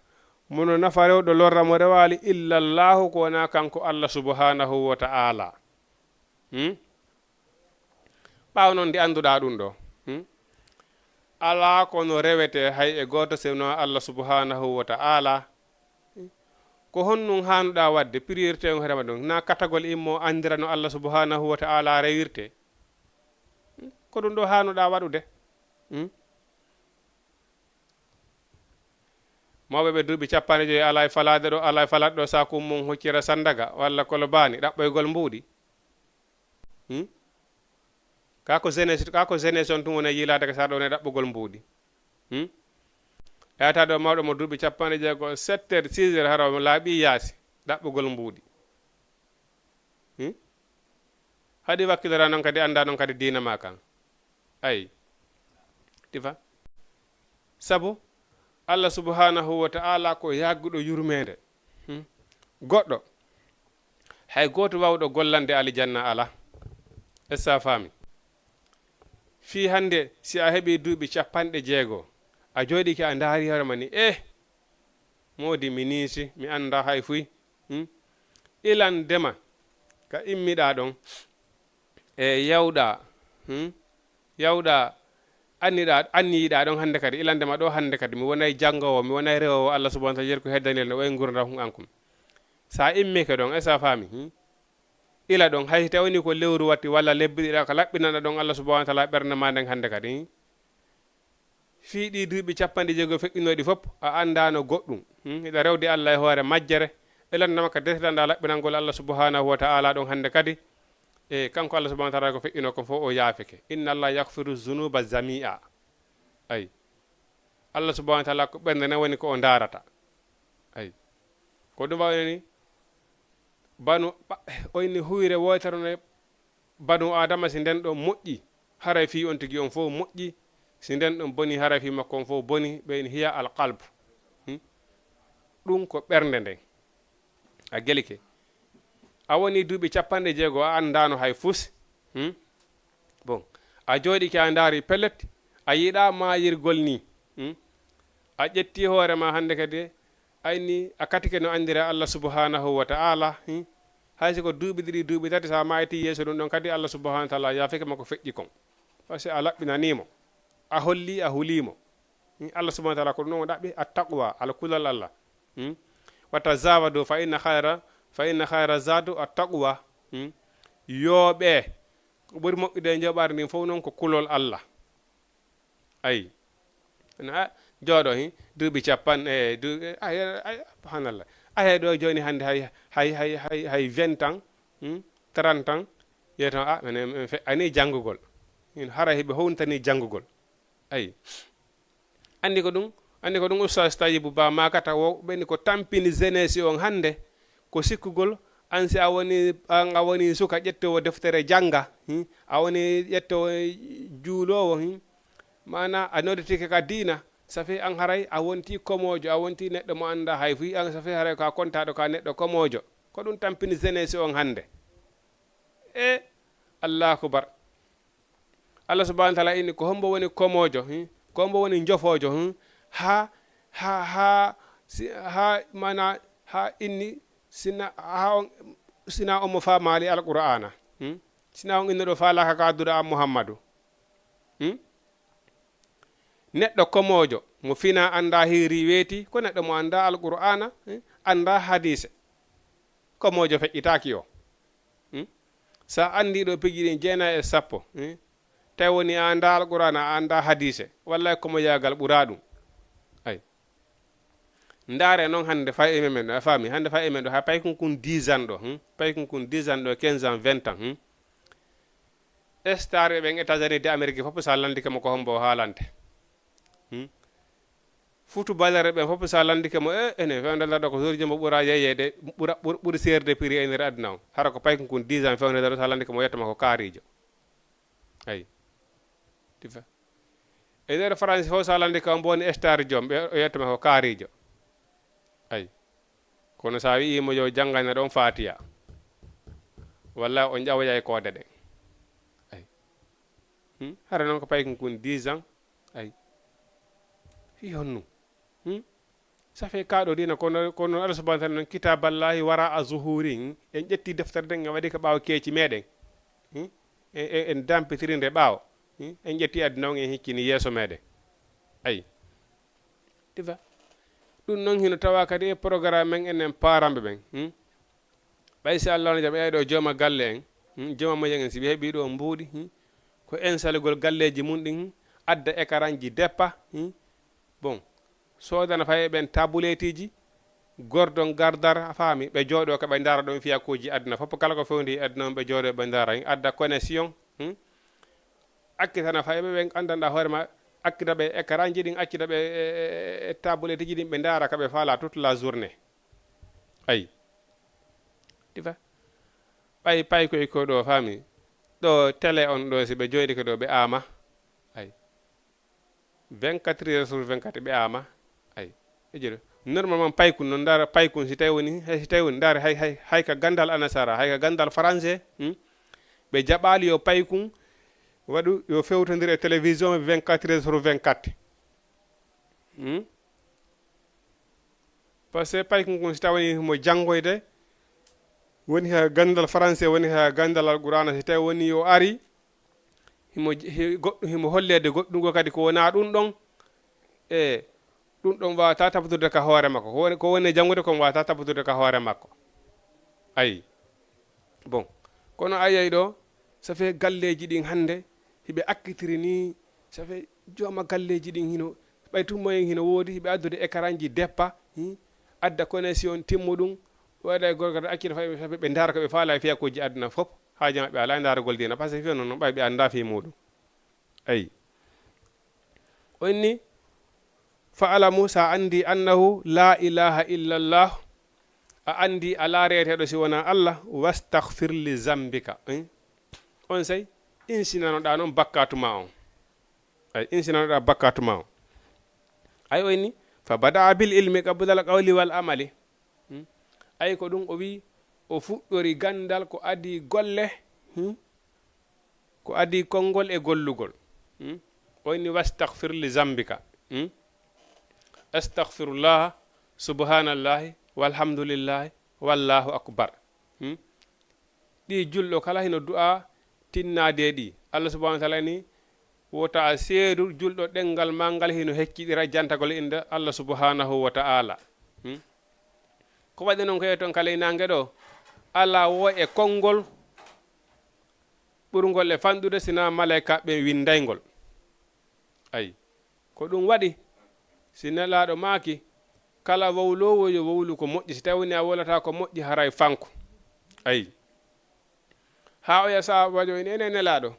mono nafa rewɗo lorra mo rewaali illa Allaahu ko wonaa kanko Allah subhanahu wa ta'ala. Hmm? Ɓaawo noon nde annduɗaa ɗum ɗo, hmm? Alaa ko no rewetee hay e gooto sinno Allah subhanahu wa ta'ala. Hmm? Ko honɗum haanuɗaa waɗde, priorité on hoore ma ɗum, na katagol immo anndirano Allah subhanahu wa ta'ala rewirte? Hmm? Ko ɗum ɗo haanuɗaa waɗude. Hmm? Mawɓe ɓe duuɓi cappanɗe joyi alaa e falaade ɗo, alaa e falaade ɗo saaku mum hoccira Sandaga walla Kolobaani, ɗaɓɓoygol mbuuɗi. Hmm? Kaa ko jeunesse, kaa ko jeunesse on tun woni e yiilaade ka saɗa woni e ɗaɓɓugol mbuuɗi. Hmm? Yahata ɗo mawɗo mo duuɓi cappanɗe jeego, sept heures, six heures, hara o laaɓi yaasi, ɗaɓɓugol mbuuɗi. Hmm? Haɗi wakkilora noon kadi, annda noon kadi diina ma kan. Ayi. Tifa. Sabu Allah subhanahu wa ta'ala ko yagguɗo yurmeende. Hmm? Goɗɗo, hay gooto wawɗo gollande alijanna ala. Essa faami. Fii hannde, si a heɓi duuɓi cappanɗe jeego, a jooɗike a ndaari hoore ma ni, eh, moodi mi niisi, mi annda hay fuy. Hmm? Ilandema ka immiɗaa ɗon, e yawɗa, hmm? Yawɗa, anniɗa, anniyiɗa ɗon hannde kadi, ilandema ɗo hannde kadi, mi wonay janngoowo, mi wonay rewoowo Allah subhanahu wa ta'ala, jeeri ko heddanel no wayi ngurndan hun an kun. Sa immike ɗon, e sa faami, hmm? Ila ɗon, hay si tawini ko lewru watti walla lebbi ɗiɗa, ko laɓɓinanɗa ɗon Allah subhanahu wa ta'ala ɓernde ma nden hannde kadi, hmm? Fii ɗii duuɓi cappanɗe jeego feƴƴunooɗi fof, a anndaano goɗɗum. Hmm? Hiɗa rewde Allah e hoore majjere. Ilandema ka desetanɗa laɓɓinangol Allah subhanahu wa ta'ala ɗon hannde kadi. E kanko Allah subhanahu wa taala ko feƴƴino kon fof o yaafike. Inna Allah yaghfiru zunuba zamia. Ay. Allah subhanahu wa taala ko ɓernde nden woni ko o ndaarata. Ay. Ko ɗum waɗani banu, o inni huyre wootere no banu Adama, si nden ɗon moƴƴi, haray fii on tigi on fof moƴƴi. Si nden ɗon boni, haray fii makko on fof boni. Ɓe inni hiya alqalb. Hmm? Ɗum ko ɓernde nden. A gelike. A woni duuɓi capanɗe jeego, a anndaano hay fus. Hmm? Bon. A jooɗike, a ndaari pellet, a yiɗaa maayirgol nii. Hmm? A ƴetti hoore ma hannde kadi, ayni a katike no anndira Allah subhanahu wa ta'ala. Hmm? Hay si ko duuɓi ɗiɗi, duuɓi tati, so a maayiti yeeso ɗum ɗon kadi, Allah subhanahu wa ta'ala yaafike ma ko feƴƴi kon. Parce que a laɓɓinanii mo. A holli, a hulii mo. Hmm? Allah subhanahu wa ta'ala ko ɗum ɗon o ɗaɓɓi, at-taqwa, ala kulol Allah. Hmm? Wa tazawadu fa inna khayra, fa inna khayra zadu at-taqwa. Hmm? Yooɓee, ko ɓuri moƴƴude e njooɓaari ndin fof noon ko kulol Allah. Ayi. Na, jooɗo hin, duuɓi capan, e, duuɓi, ay, ay, subhanallah. Aye ɗo jooni hannde hay, hay, hay, hay, hay vingt ans, hmm, trente ans, yeeto, a, minen, min feƴƴanii janngugol. Min hara hiɓe hownitanii janngugol. Ayi. Anndi ko ɗum, anndi ko ɗum Oustaz Tayibu Ba maakata wo, ɓeni ko tampini jeunesse on hannde, ko sikkugol, an si a woni, an a woni suka ƴettowo deftere jannga, hmm? A woni ƴettowo juulowo, hmm? Maana a nodditike ka diina, safi an haray a wonti komoojo, a wonti neɗɗo mo annda hay fuy, an safi haray ko a kontaaɗo ka neɗɗo komoojo. Ko ɗum tampini jeunesse on hannde. E Allahu akbar. Allah subhanahu wa ta'ala inni ko hombo woni komoojo, hmm? Ko hombo woni njofoojo, hmm? Ha, ha, ha, si, ha, mana, ha inni, sina, ha on, sina omo faamaali Alqur'aana, hmm? Sina on innuɗo faalaaka ka adduɗo an Muhammadu, hmm? Neɗɗo komoojo, mo fina annda hiiri weeti, ko neɗɗo mo annda Alqur'aana, hmm? Annda hadiise. Komoojo feƴƴitaaki o. Hmm? Sa anndi ɗo piiji ɗin jeenayi e sappo, hmm? Tawi woni a annda Alqur'aana, a annda hadiise. Wallahi komoyaagal ɓuraa ɗum. Ay. Ndaare noon hannde fay e men, a faami? Hannde fay e men ɗo, ha paykun kun dix ans ɗo, hmm? Paykun kun dix ans ɗo, quinze ans, vingt ans, hmm? Star ɓe ɓen États-Unis de Amérique fof, sa landike mo ko hombo o haalante. Hmm? Footballeur ɓen fof, sa landike mo, e, ene, fewndo ɗo ko Jordi mo ɓura yeyeede, ɓura, ɓur-, ɓuri seerde prix e nder aduna o. Hara ko paykun kun dix ans fewndo ɗo, sa landike mo, o yetta ma ko kaariijo. Ayi. Tifa. E nder France fof, sa landike mo, mbo woni star joom, ɓe, o yetta ma ko kaariijo. Ayi. Kono sa wi'i mo yo janngane ɗon Fatiha, walla o ƴawoyay koode ɗen. Ayi. Hmm? Hara noon ko paykun kun dix ans. Ayi. Fii honno? Hmm? Ça fait ka ɗo diina, kono, kono Allah subhanahu wa ta'ala noon, kitaballahi wara'a zuhuri, hmm? En ƴetti deftere nden, en waɗi ka ɓaawo keeci meɗen. Hmm? En, en, en dampitiri nde ɓaawo. Hmm? En ƴetti aduna on, en hiccini yeeso meɗen. Ayi. Tifa. Ɗum noon hino tawa kadi e programme men enen paramɓe ɓen. Hmm? Ɓay si Allah wona jam, ɓeya ɗo jooma galle en, hmm, jooma moyen en, si ɓe heɓi ɗo mbuuɗi, hmm, ko ensalugol galleeji mum ɗin, hmm, adda écran ji deppa, hmm. Bon, soodana fay e ɓen tabuleetiji, gordon gardar, a faami, ɓe jooɗo ka ɓe ndaara ɗon fiyakuuji aduna fof, kala ko fewndi e aduna on, ɓe jooɗo ɓe ndaara, hmm, adda connexion, hmm. Accitana fay ɓe ɓen anndanɗa hoore ma, accita ɓe écran ji ɗin, accita ɓe e, e, e tabuleetiji ɗin, ɓe ndaara ka ɓe faala toute la journée. Ayi. Tifa. Ɓay paykoy ko ɗo, faami. Ɗo télé on ɗo, si ɓe jooɗike ɗo, ɓe aama. Ayi. Vingt-quatre heures sur vingt-quatre, ɓe aama. Ayi. E jeeɗo. Normalement, paykun, no ndaara paykun, si tawi woni, hay si tawi woni, ndaara hay, hay, hay ka gandal anasara, hay ka gandal français, hmm? Ɓe jaɓaali yo paykun waɗu, yo fewtondir e télévision vingt-quatre heures sur vingt-quatre. Hmm? Parce que paykun kun, si tawi woni mo janngoyde, woni ha gandal français, woni ha gandal Alqur'aana, si tawi woni o ari, himo, hi-, goɗɗum, himo holleede goɗɗum goo kadi ko wonaa ɗum ɗon. E ɗum ɗon waawata tabatirde ka hoore makko. Ko woni, ko woni e janngude kon waawata tabatirde ka hoore makko. Ayi. Bon. Kono a yiyay ɗo, ça fait galleeji ɗin hannde, hiɓe akkitiri ni, ça fait jooma galleeji ɗin hino, ɓay tun moyen hino woodi, hiɓe addude écran ji deppa, hmm, adda connexion timmuɗum, waɗa e gorko to accira fay ɓe, ɓe ndaara ko ɓe faala e fiyakuuji aduna fof. Haaji maɓɓe alaa e ndaarugol diina, parce que fiyo noon ɓay ɓe anndaa fii muuɗum. Ayi. O inni, "Fa'alamu, sa anndi, annahu la ilaha illallah, a anndi alaa reeteeɗo si wonaa Allah, wastaghfir li zambika." Hein? On sey, insinanoɗaa noon bakkaatu maa on. Ay, insinanoɗaa bakkaatu maa on. Ay, o inni, "Fa bada'a bil ilmi qabla al qawli wal amali." Hmm? Ay, ko ɗum o wi, o fuɗɗori ganndal ko adii golle, hmm? Ko adii konngol e gollugol. Hmm? O inni, "Wastaghfir li zambika." Hmm? Astaghfirullah, subhanallahi, walhamdulillahi, wallahu akbar. Hmm? Ɗi julɗo kala hino du'a tinnaade e ɗi. Allah subhanahu wa ta'ala ni, wota a seedu julɗo ɗenngal maa ngal hino hecciɗira jantagol innde Allah subhanahu wa ta'ala. Hmm? Ko waɗi noon ko e ton kala e naange ɗo, alaa woo e konngol ɓurngol e fanɗude sinaa malaykaaɓe winndayngol. Ayi, ko ɗum waɗi, si Nelaaɗo maaki, kala wowloowo yo wowlu ko moƴƴi, si tawi woni a wowlataa ko moƴƴi, haray fanko. Ayi. Haa oya sahaabaajo ene, ene Nelaaɗo,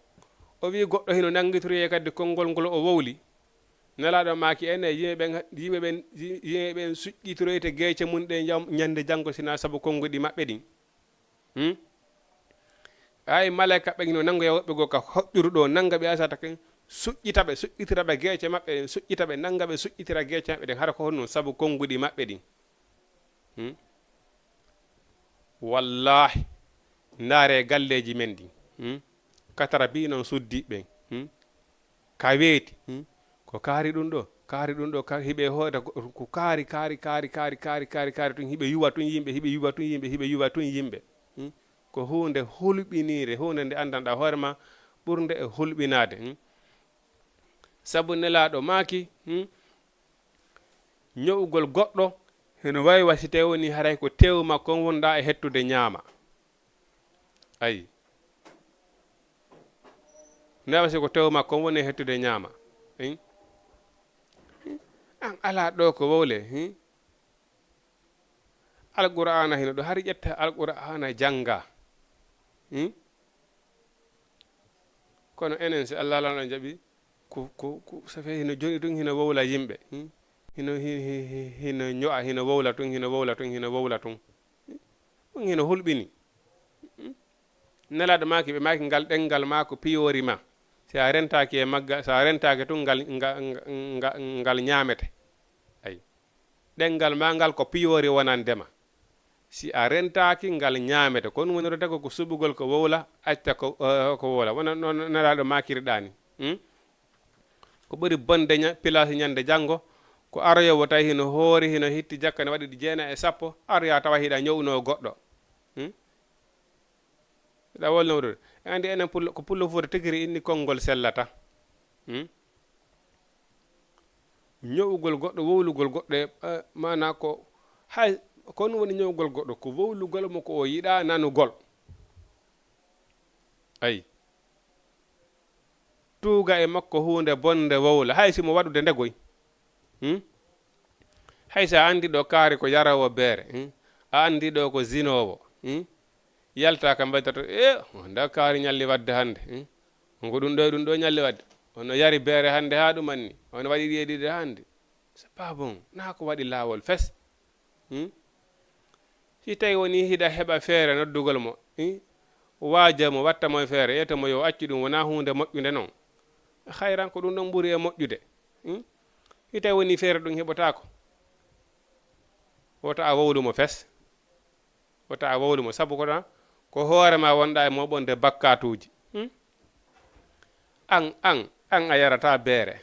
o wi'i goɗɗo hino nanngitorii kadi konngol ngol o wowli. Nelaaɗo maaki, ene yimɓe ɓen, yimɓe ɓen, yimɓe ɓen suƴƴitoroyte geece mum ɗe jam-, ñande janngo sinaa sabu konnguɗi maɓɓe ɗin. Hmm? Ay, malaika ɓen no nanngoya woɓɓe goo ka hoƴƴudu ɗo, nannga ɓe asata ken, suƴƴita ɓe, suƴƴitira ɓe geece maɓɓe ɗen, suƴƴita ɓe, nannga ɓe, suƴƴitira geece maɓɓe ɗen, hara ko honno sabu konnguɗi maɓɓe ɗin. Hmm? Wallahi, ndaare galleeji men ɗin. Hmm? Katara bi non suddi ɓen. Hmm? Ka weeti, hmm? Ko kaari ɗum ɗo, kaari ɗum ɗo, ka-, hiɓe hoota ko, ko kaari, kaari, kaari, kaari, kaari, kaari, kaari tun, hiɓe yuwa tun yimɓe, hiɓe yuwa tun yimɓe, hiɓe yuwa tun yimɓe. Hmm? Ko huunde hulɓiniire, huunde nde anndanɗaa hoore ma ɓurnde e hulɓinaade. Hmm? Sabu Nelaaɗo maaki, hmm? Ño'ugol goɗɗo hino wawi wa si tawi woni haray ko tew makko on wonɗaa e hettude ñaama. Ayi. Neeɓa si ko tew makko on woni e hettude ñaama. Hin? An alaa ɗo ko wowle, hin? Alqur'aana hino ɗo, hari ƴetta Alqur'aana jannga. Hin? Kono enen, si Allah lanɗo jaɓi, ko, ko, ko, ça fait hino joni tun hino wowla yimɓe. Hmm? Hino, hi-, hi-, hi-, hino ño'a, hino wowla tun, hino wowla tun, hino wowla tun. Hmm? Ɗum hino hulɓini. Hmm? Nelaaɗo maaki, ɓe maaki ngal ɗenngal maa ko piyoori ma. Si a rentaaki e magga, si a rentaaki tun ngal, nga-, nga-, nga-, ngal ñaamete. Ayi. Ɗenngal maa ngal ko piyoori wonande ma. Si a rentaaki, ngal ñaamete. Ko ɗum woni rewde ko, ko suɓugol ko wowla, acca ko, eh, ko wowla. Wona no Nelaaɗo maakiri ɗaani. Hmm? Ko ɓuri bonde ña-, pilaasi ñande janngo, ko aroyoowo tawi hino hoori, hino hitti jakka ne waɗi ɗi jeenayi e sappo, aroya tawa hiɗa ño'unoo goɗɗo. Hmm? Hiɗa wolno ɗum. E anndi enen pullo, ko pullo Fuuta tigi ri inni konngol sellata. Hmm? Ño'ugol goɗɗo, wowlugol goɗɗo, e, e, maanaa ko, hay, ko ɗum woni ño'ugol goɗɗo, ko wowlugol mo ko o yiɗaa nanugol. Ayi. Tuuga e makko huunde bonde wowla, hay si mo waɗude ndegoy. Hmm? Hay si a anndi ɗo kaari ko yaroowo beere, hmm? A anndi ɗo ko zinoowo, hmm? Yalta ka mbayta to, "E, nda kaari ñalli waɗde hannde, hmm? Ko ɗum ɗo e ɗum ɗo ñalli waɗde. Ono yari beere hannde haa ɗumanni. Ono waɗi ɗiye ɗiɗi hannde." C'est pas bon. Naa ko waɗi laawol fes. Hmm? Si tawi woni hiɗa heɓa feere noddugol mo, hmm? Waaja mo, watta mo e feere, ƴetta mo yo accu ɗum, wonaa huunde moƴƴunde non. Hayran ko ɗum ɗon ɓuri e moƴƴude. Hmm? Si tawi woni feere ɗum heɓotaako, wota a wowlu mo fes. Wota a wowlu mo, sabu ko ɗon, ko hoore ma wonɗa e moɓonde bakkaatuuji. Hmm? An, an, an a yarataa beere,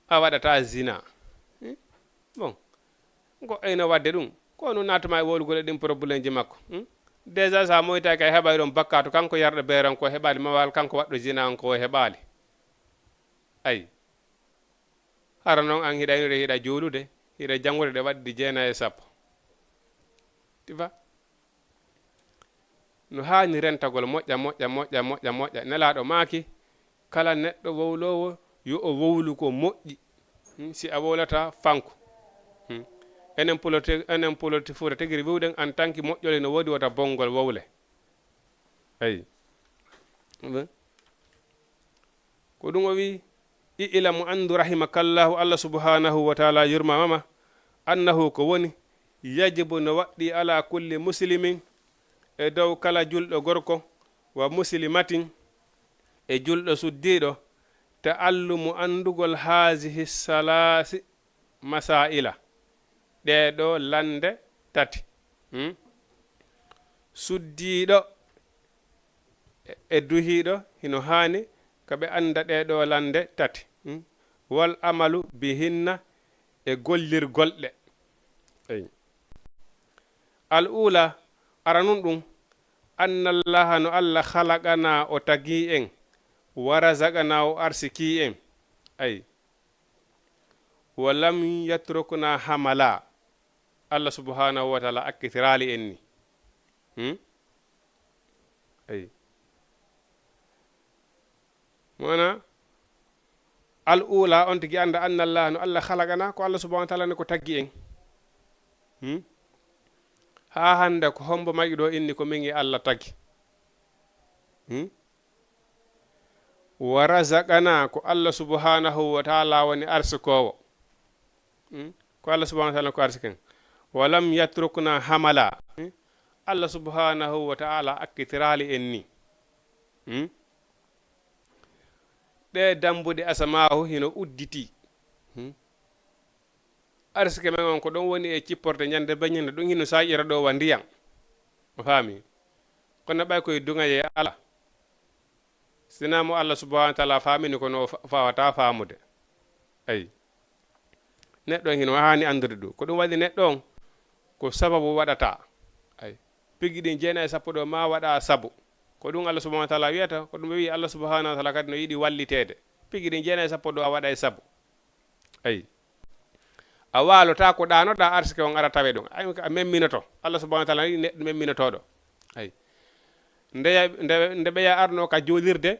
a waɗataa zina. Hmm? Bon, ko eno waɗde ɗum, ko no naatuma e wowlugol e ɗin problèmeji makko. Hmm? Déjà, sa moytaaki a heɓay ɗon bakkaatu, kanko yarɗo beere on ko heɓaali, mawal kanko waɗɗo zina on ko o heɓaali. Ayi. Hara non an hiɗa inude, hiɗa juulude, hiɗa janngude ɗe waɗi jeenayi e sappo. Tu vois? No haani rentagol moƴƴa, moƴƴa, moƴƴa, moƴƴa, moƴƴa. Nelaaɗo maaki, kala neɗɗo wowloowo, yo o wowlu ko moƴƴi. Hmm, si a wowlataa, fanku. Hmm. Enen puloti-, enen puloti Fuuta tigi ri wi'uɗen, en tant que moƴƴol ene woodi, wota bonngol wowle. Eyi. Ko ɗum o wi, i'lamu, anndu, rahimakallahu, Allah subhanahu wa taala yurmamama, annahu, ko woni, yajibu, no waɗɗi, ala kulli muslimin, e dow kala julɗo gorko, wa muslimatin, e julɗo suddiiɗo, ta'allumu, anndugol, hazihi salaasi masaila, ɗee ɗo lannde tati. Hmm? Suddiiɗo e, e duhiiɗo hino haani ka ɓe annda ɗee ɗo lannde tati. Hmm? Wal amalu bihinna, e gollirgol ɗe. Eyi. Al ula, aranun ɗum, annallaha, no Allah, khalaqana, o tagi en, wa razaqana, o arsiki en. Ayi. Wa lam yatrukna hamala. Allah subhanahu wa taala akkitiraali en ni. Hmm? Ayi. Mana, al ula, on tigi annda, annallaha, no Allah, khalaqana, ko Allah subhanahu wa taala ne ko taggi en. Hmm? Haa hannde ko hombo maƴi ɗo inni ko min e Allah tagi. Hmm? Wa razaqana, ko Allah subhanahu wa taala woni arsikowo. Hmm? Ko Allah subhanahu wa taala ko arsiken. Wa lam yatrukna hamala. Hmm? Allah subhanahu wa taala akkitiraali en ni. Hmm? Ɗe dambuɗe asamaahu hino udditi. Hmm? Arsike men on ko ɗon woni e cipporte ñande be ñande, ɗum hino saaƴira ɗo wa ndiyan. O faami? Kono ɓay koye duŋaye ala. Sina mo Allah subhanahu wa taala faamini, kono o fa-, fawata faamude. Ayi. Neɗɗo on hino haani anndude ɗum. Ko ɗum waɗi neɗɗo on ko sababu waɗata. Ayi. Pigi ɗin jeenayi e sappo ɗo ma waɗa sabu. Ko ɗum Allah subhanahu wa taala wiyata, ko ɗum ɓe wi'i Allah subhanahu wa taala kadi no yiɗi walliteede. Pigi ɗin jeenayi e sappo ɗo a waɗay sabu. Ayi. A waalota ko ɗaanoɗa arsike on ara tawe ɗum. Ay, a memminoto. Allah subhanahu wa taala yiɗi neɗɗo memminotooɗo. Ayi. Nde ya-, nde, nde ɓeya arno ka juulirde,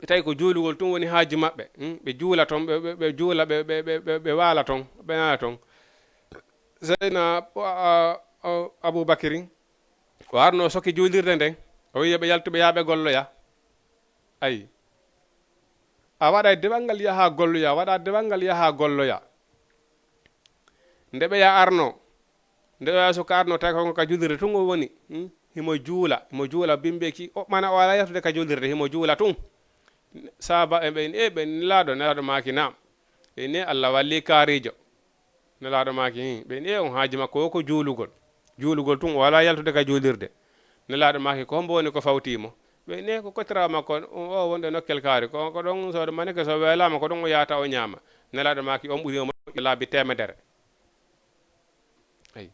ɓe tawi ko juulugol tun woni haaju maɓɓe. Hmm? Ɓe juula ton, ɓe, ɓe, ɓe juula, ɓe, ɓe, ɓe, ɓe, ɓe waala ton, ɓe nana ton. Seydina, a, a, a, Abubakiri, o arno soki juulirde nden, o wi'i ɓe yaltu ɓe yaa ɓe golloya. Ayi. A waɗay dewal ngal yaha golloya, waɗa dewal ngal yaha golloya. Nde ɓeya arno, nde ɓeya suka arno, tawi ko ka juulirde tun o woni. Hmm? Himo juula, himo juula bimbeeki, o, mana o alaa yaltude ka juulirde, himo juula tun. Saaba e ɓen, e ɓen, Nelaaɗo, Nelaaɗo maaki naam. E ne Allah walli kaarijo. Nelaaɗo maaki, "Hin." Ɓe ni, "E on haaji makko o ko juulugol. Juulugol tun o alaa yaltude ka juulirde." Nelaaɗo maaki, "Ko hombo woni ko fawtii mo?" Ɓe ni, "Ko kottiraawo makko o, o wonɗo e nokkel kaari, ko, ko ɗon soodo manike so weelaama, ko ɗon o yahata o ñaama." Nelaaɗo maaki, "On ɓuri mo moƴƴo laabi teemedere." Ayi.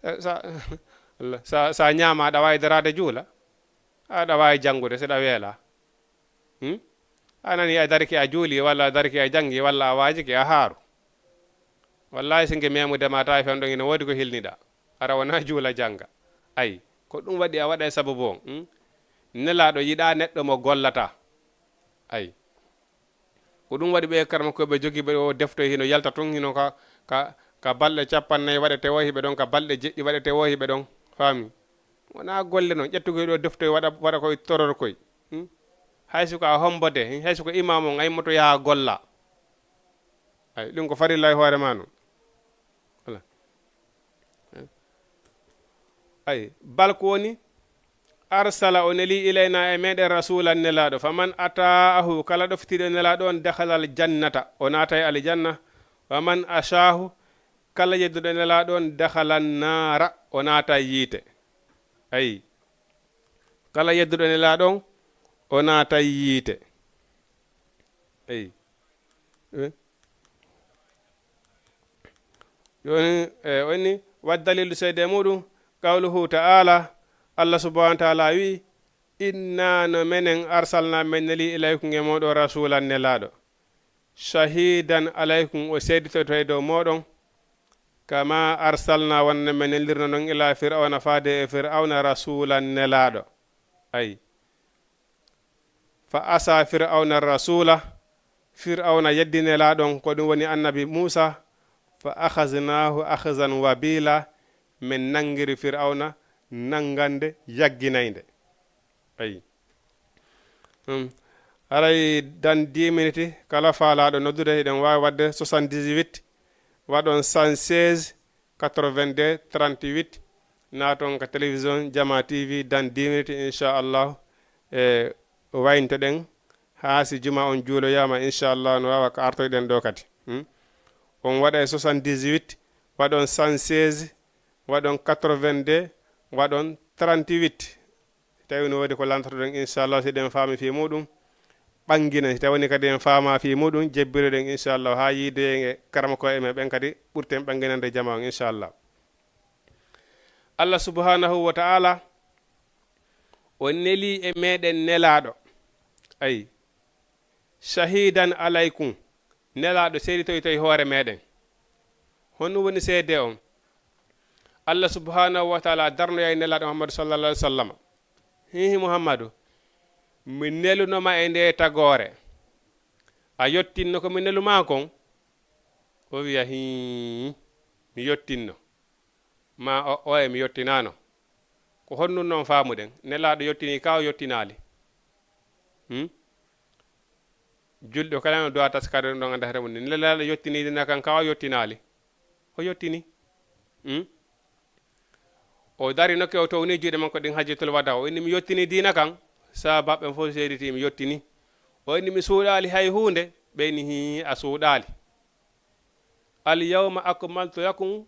Eh, sa, sa, sa ñaama, aɗa waawi daraade juula? Aɗa waawi janngude, so ɗa weelaa. Hmm? A nani a darike a juuli, walla a darike a janngi, walla a waajike a haaru. Wallahi, singe memude ma tawi fen ɗon ina woodi ko hilniɗa. Ara wona juula jannga. Ayi, ko ɗum waɗi a waɗa e sababu on. Hmm? Nelaaɗo yiɗa neɗɗo mo gollata. Ayi. Ko ɗum waɗi ɓe karma ko ɓe jogi ɓe o defte hino yalta tun hino ka, ka, ka balɗe cappannayi waɗete o hiɓe ɗon, ka balɗe jeɗɗi waɗete o hiɓe ɗon. Faami? Wona golle non. Ƴettugo ɗo defte waɗa, waɗa koye toror koye. Hmm? Hay so ko a hombode, hay so ko imam on, ay moto yaha golla. Ay, ɗum ko farilla e hoore ma non. Voilà. Ay, bal ko woni, arsala o neli ilayna e meɗen rasulan nelaaɗo. Faman ata'ahu, kala ɗoftitiiɗo nelaaɗo on, dakhala al jannata, o naatay aljanna. Waman ashahu, kala yedduɗo nelaaɗo on, dakhala an naara, o naatay yiite. Ay. Kala yedduɗo nelaaɗo on, o naatay yiite. Eyi. Eh? Jooni, eh, o inni, wa dalilu seede muɗum, qawluhu ta'ala, Allah subhanahu wa ta'ala wi, "Inna no menen arsalna men neli ilaykum e moɗon rasulan nelaaɗo. Shahidan alaykum o seeditoto e dow moɗon. Kama arsalna wonno men nelirno non ila Fir'auna faade e Fir'auna rasulan nelaaɗo." Ayi. Fa asa Fir'auna rasula, Fir'auna yeddi nelaaɗo on, ko ɗum woni annabi Muusa, fa akhaznahu akhzan wabila, men nangiri Fir'auna nangande yagginaynde. Ayi. Hmm. Haray dans dix minutes, kala faalaaɗo noddude, eɗen waawi waɗde soixante-dix-huit, waɗon cent seize, quatre-vingt-deux, trente-huit. Naaton ka télévision Jama T V dans dix minutes, inchallah. E wayntoɗen haa si juma on juuloyaama, inchallah, no waawa ka artoyɗen ɗo kadi. Hmm? On waɗa e soixante-dix-huit, waɗon cent seize, waɗon quatre-vingt-deux, waɗon trente-huit. Si tawi no woodi ko lantotoɗen, inchallah, si eɗen faami fii muɗum, ɓannginen. Si tawi woni kadi en faama fii muɗum, jebbiroɗen, inchallah, haa yiidoyen e karamokooɓe men ɓen kadi, ɓurten ɓannginande jama on, inchallah. Allah subhanahu wa ta'ala, o neli e meɗen nelaaɗo. Ayi. Shahidan alaykum. Nelaaɗo seeditoyto e hoore meɗen. Honno woni seede on? Allah subhanahu wa ta'ala darnoyay nelaaɗo Muhammadu sallallahu alaihi wasallam. Hihi Muhammadu, mi neluno ma e nde tagoore. A yottinno ko mi nelu ma kon? O wiya, hii, mi yottinno. Ma o, oye mi yottinaano. Ko honɗum noon faamuɗen? Nelaaɗo yottinii ka o yottinaali. Hmm? Julɗo kala no duwa taskaade ɗum ɗon annda hare mum. Nelaaɗo yottinii diina kan ka o yottinaali. O yottini. Hmm? O dari nokke o towni juuɗe makko ɗin hajjatul wada. O inni mi yottini diina kan. Sahaaba ɓen fof seediti mi yottini. O inni mi suuɗaali hay huunde. Ɓe inni hii a suuɗaali. Al yawma akmaltu lakum,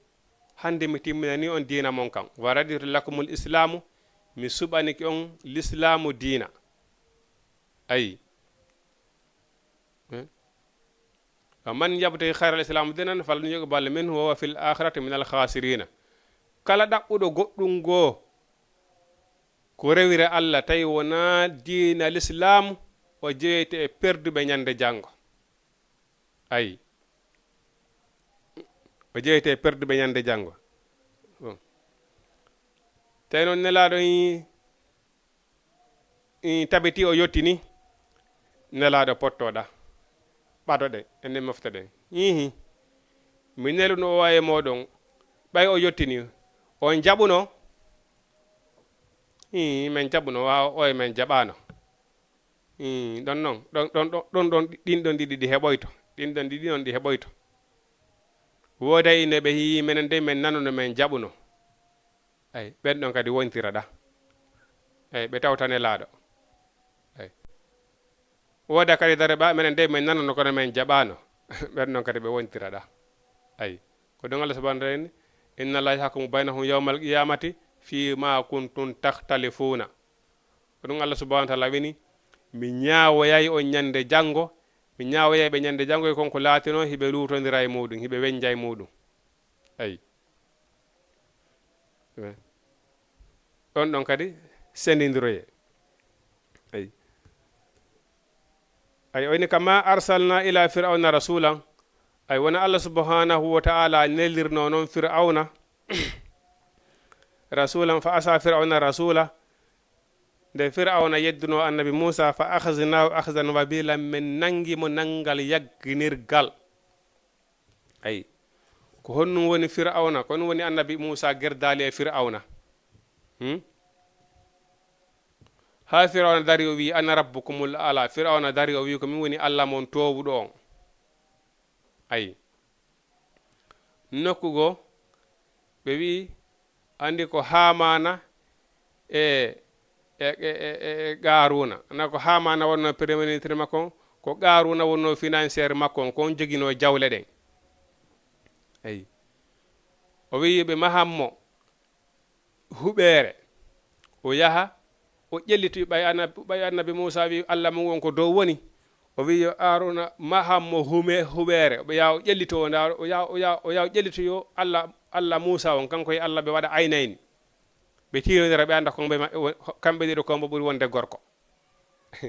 hannde mi timminani on diina mon kan. Wa raditu lakumul islaamu, mi suɓanike on lislaamu diina. Ayi. Eh? Wa man yabtaghi khayral islaamu diinan falan yuqbala minhu wa huwa fil aakhirati minal khaasiriina. Kala ɗaɓɓuɗo goɗɗum goo ko rewira Allah tawi wonaa diina lislaamu, o jeeyete e perduɓe ñande janngo. Ayi. O jeeyete e perduɓe ñande janngo. Bon. Tawi noon nelaaɗo i, i tabiti o yottini, nelaaɗo pottoɗa. Ɓadoɗen, enen moftoɗen. Hihi. Mi neluno o e mooɗon, ɓay o yottini, on jaɓuno? Hihi, men jaɓuno, wa o e men jaɓaano. Ii, ɗon non, ɗon, ɗon, ɗon, ɗon, ɗon, ɗin ɗon ɗiɗi ɗi heɓoyto. Ɗin ɗon ɗiɗi non ɗi heɓoyto. Wooday ine ɓe hiyi menen de, men nanuno, men jaɓuno. Ay, ɓen ɗon kadi wontira ɗa. Ay, ɓe tawta nelaaɗo. Ay. Wooda kadi dare ɓa, menen de, men nanuno, kono men jaɓaano. Ɓen ɗon kadi ɓe wontira ɗa. Ay. Ko ɗum Allah subhanahu wa ta'ala ni, "Inna Allaha yahkumu baynahum yawmal qiyamati fi ma kuntum takhtalifuna." Ko ɗum Allah subhanahu wa ta'ala wini, mi ñaawoyay on ñande janngo, mi ñaawoyay ɓe ñande janngo e kon ko laatino hiɓe luutondira e muɗum, hiɓe wenja e muɗum. Ayi. Ɗon ɗon kadi sendindiroye. Ayi. Ayi, o ini, "Kama arsalna ila Fir'auna rasulan." Ayi, wona Allah subhanahu wa ta'ala nelirno non Fir'auna rasulan, fa asa Fir'auna rasula. Nde Fir'auna yedduno annabi Musa, fa akhaznahu akhzan wabila, men nangi mo nangal yagginirgal. Ayi. Ko honɗum woni Fir'auna? Ko honɗum woni annabi Musa gerdaali e Fir'auna? Hmm? Haa Fir'auna dari o wi, "Ana rabbukumul ala." Fir'auna dari o wi, "Ko min woni Allah mon toowuɗo on." Ayi. Nokku goo, ɓe wi, andi ko Haamana e, e, e, e, e Qaaruna. Na ko Haamana wonno premier ministre makko on, ko Qaaruna wonno financier makko on, ko on joginoo jawle ɗen. Ayi. O wi ɓe mahan mo huɓeere. O yaha, o ƴelliti ɓay annabi, ɓay annabi Muusa wi Allah mum on ko dow woni. O wi yo Aaruna mahan mo hume-, huɓeere. O ɓe yaha o ƴellito, o nda-, o yaha, o yaha, o yaha o ƴellito yo Allah, Allah Muusa on, kanko e Allah ɓe waɗa aynayni. Ɓe tiirondira, ɓe annda ko ɓe ma-, wo-, kamɓe ɗiɗo ko mbo ɓuri wonde gorko.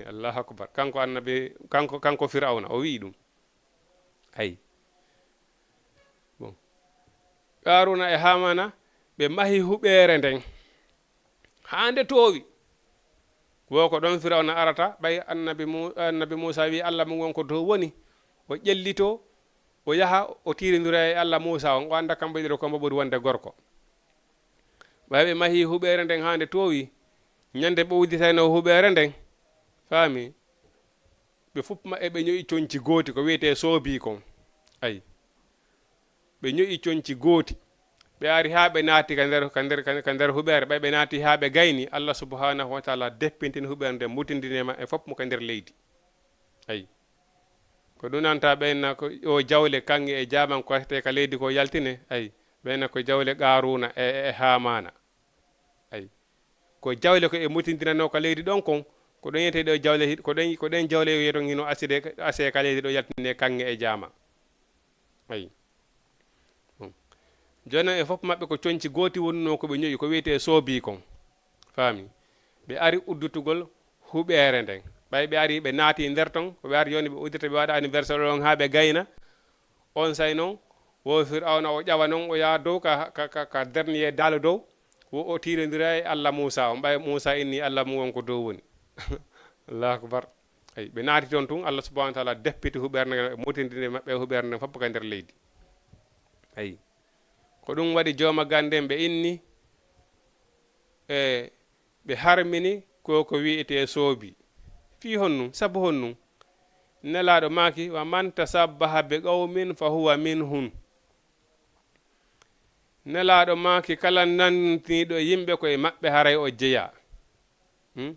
Allahu akbar. Kanko annabi, kanko, kanko Firawna, o wi'i ɗum. Ayi. Bon. Qaaruna e Haamana, ɓe mahi huɓeere nden. Haa nde toowi. Wo ko ɗon Firawna arata, ɓay annabi Mu-, annabi Muusa wi Allah mum on ko dow woni. O ƴellito, o yaha, o tiirindira e Allah Muusa on, o annda kamɓe ɗiɗo ko mbo ɓuri wonde gorko. Ɓay ɓe mahi huɓeere nden haa nde toowi, Ñande ɓe udditayno huɓeere nden, faami, ɓe fof maɓɓe ɓe ño'i conci gooti, ko wiyetee soobii kon. Ayi. Ɓe ño'i conci gooti. Ɓe ari haa ɓe naati ka nder, ka nder, ka nder huɓeere. Ɓay ɓe naati haa ɓe gayni, Allah subhanahu wa taala deppintini huɓeere nden, mutindini e maɓɓe fof mo ka nder leydi. Ayi. Ko ɗum nanta ɓen na ko o jawle kaŋŋe e jaaman ko waɗetee ka leydi ko yaltine. Ayi. Ɓen na ko jawle Qaaruuna e, e, e Haamaana. Ayi. Ko jawle ko e mutindinanoo ka leydi ɗon kon, ko ɗon yiyetee ɗo jawle hi-, ko ɗen, ko ɗen jawle yo ton hino aside, asee ka leydi ɗo yaltine kaŋŋe e jaama. Ayi. Bon. Jooni non e fof maɓɓe ko conci gooti wonnoo ko ɓe ño'i, ko wiyetee soobii kon. Faami? Ɓe ari uddutugol huɓeere nden. Ɓay ɓe ari ɓe naati nder ton, ko ɓe ari jooni ɓe uddita ɓe waɗa anniversaire on haa ɓe gayna. On say non, wo Fir'awna o ƴawa non, o yaha dow ka, ka, ka, ka dernier dalu dow, wo o tiirondira e Allah Muusa on. Ɓay Muusa inni Allah mum on ko dow woni. Allahu akbar. Ayi, ɓe naati ton tun, Allah subhanahu wa taala deppiti huɓeere nden, mutindini maɓɓe huɓeere nden fof ka nder leydi. Ayi. Ko ɗum waɗi jooma ganden ɓe inni, e ɓe harmini ko ko wi'etee soobi. Fii honnun? Sabu honnun? Nelaaɗo maaki, "Wa man tasabbaha bi qawmin fa huwa minhum." Nelaaɗo maaki, "Kala nandiniiɗo yimɓe, ko e maɓɓe haray o jeyaa." Hmm?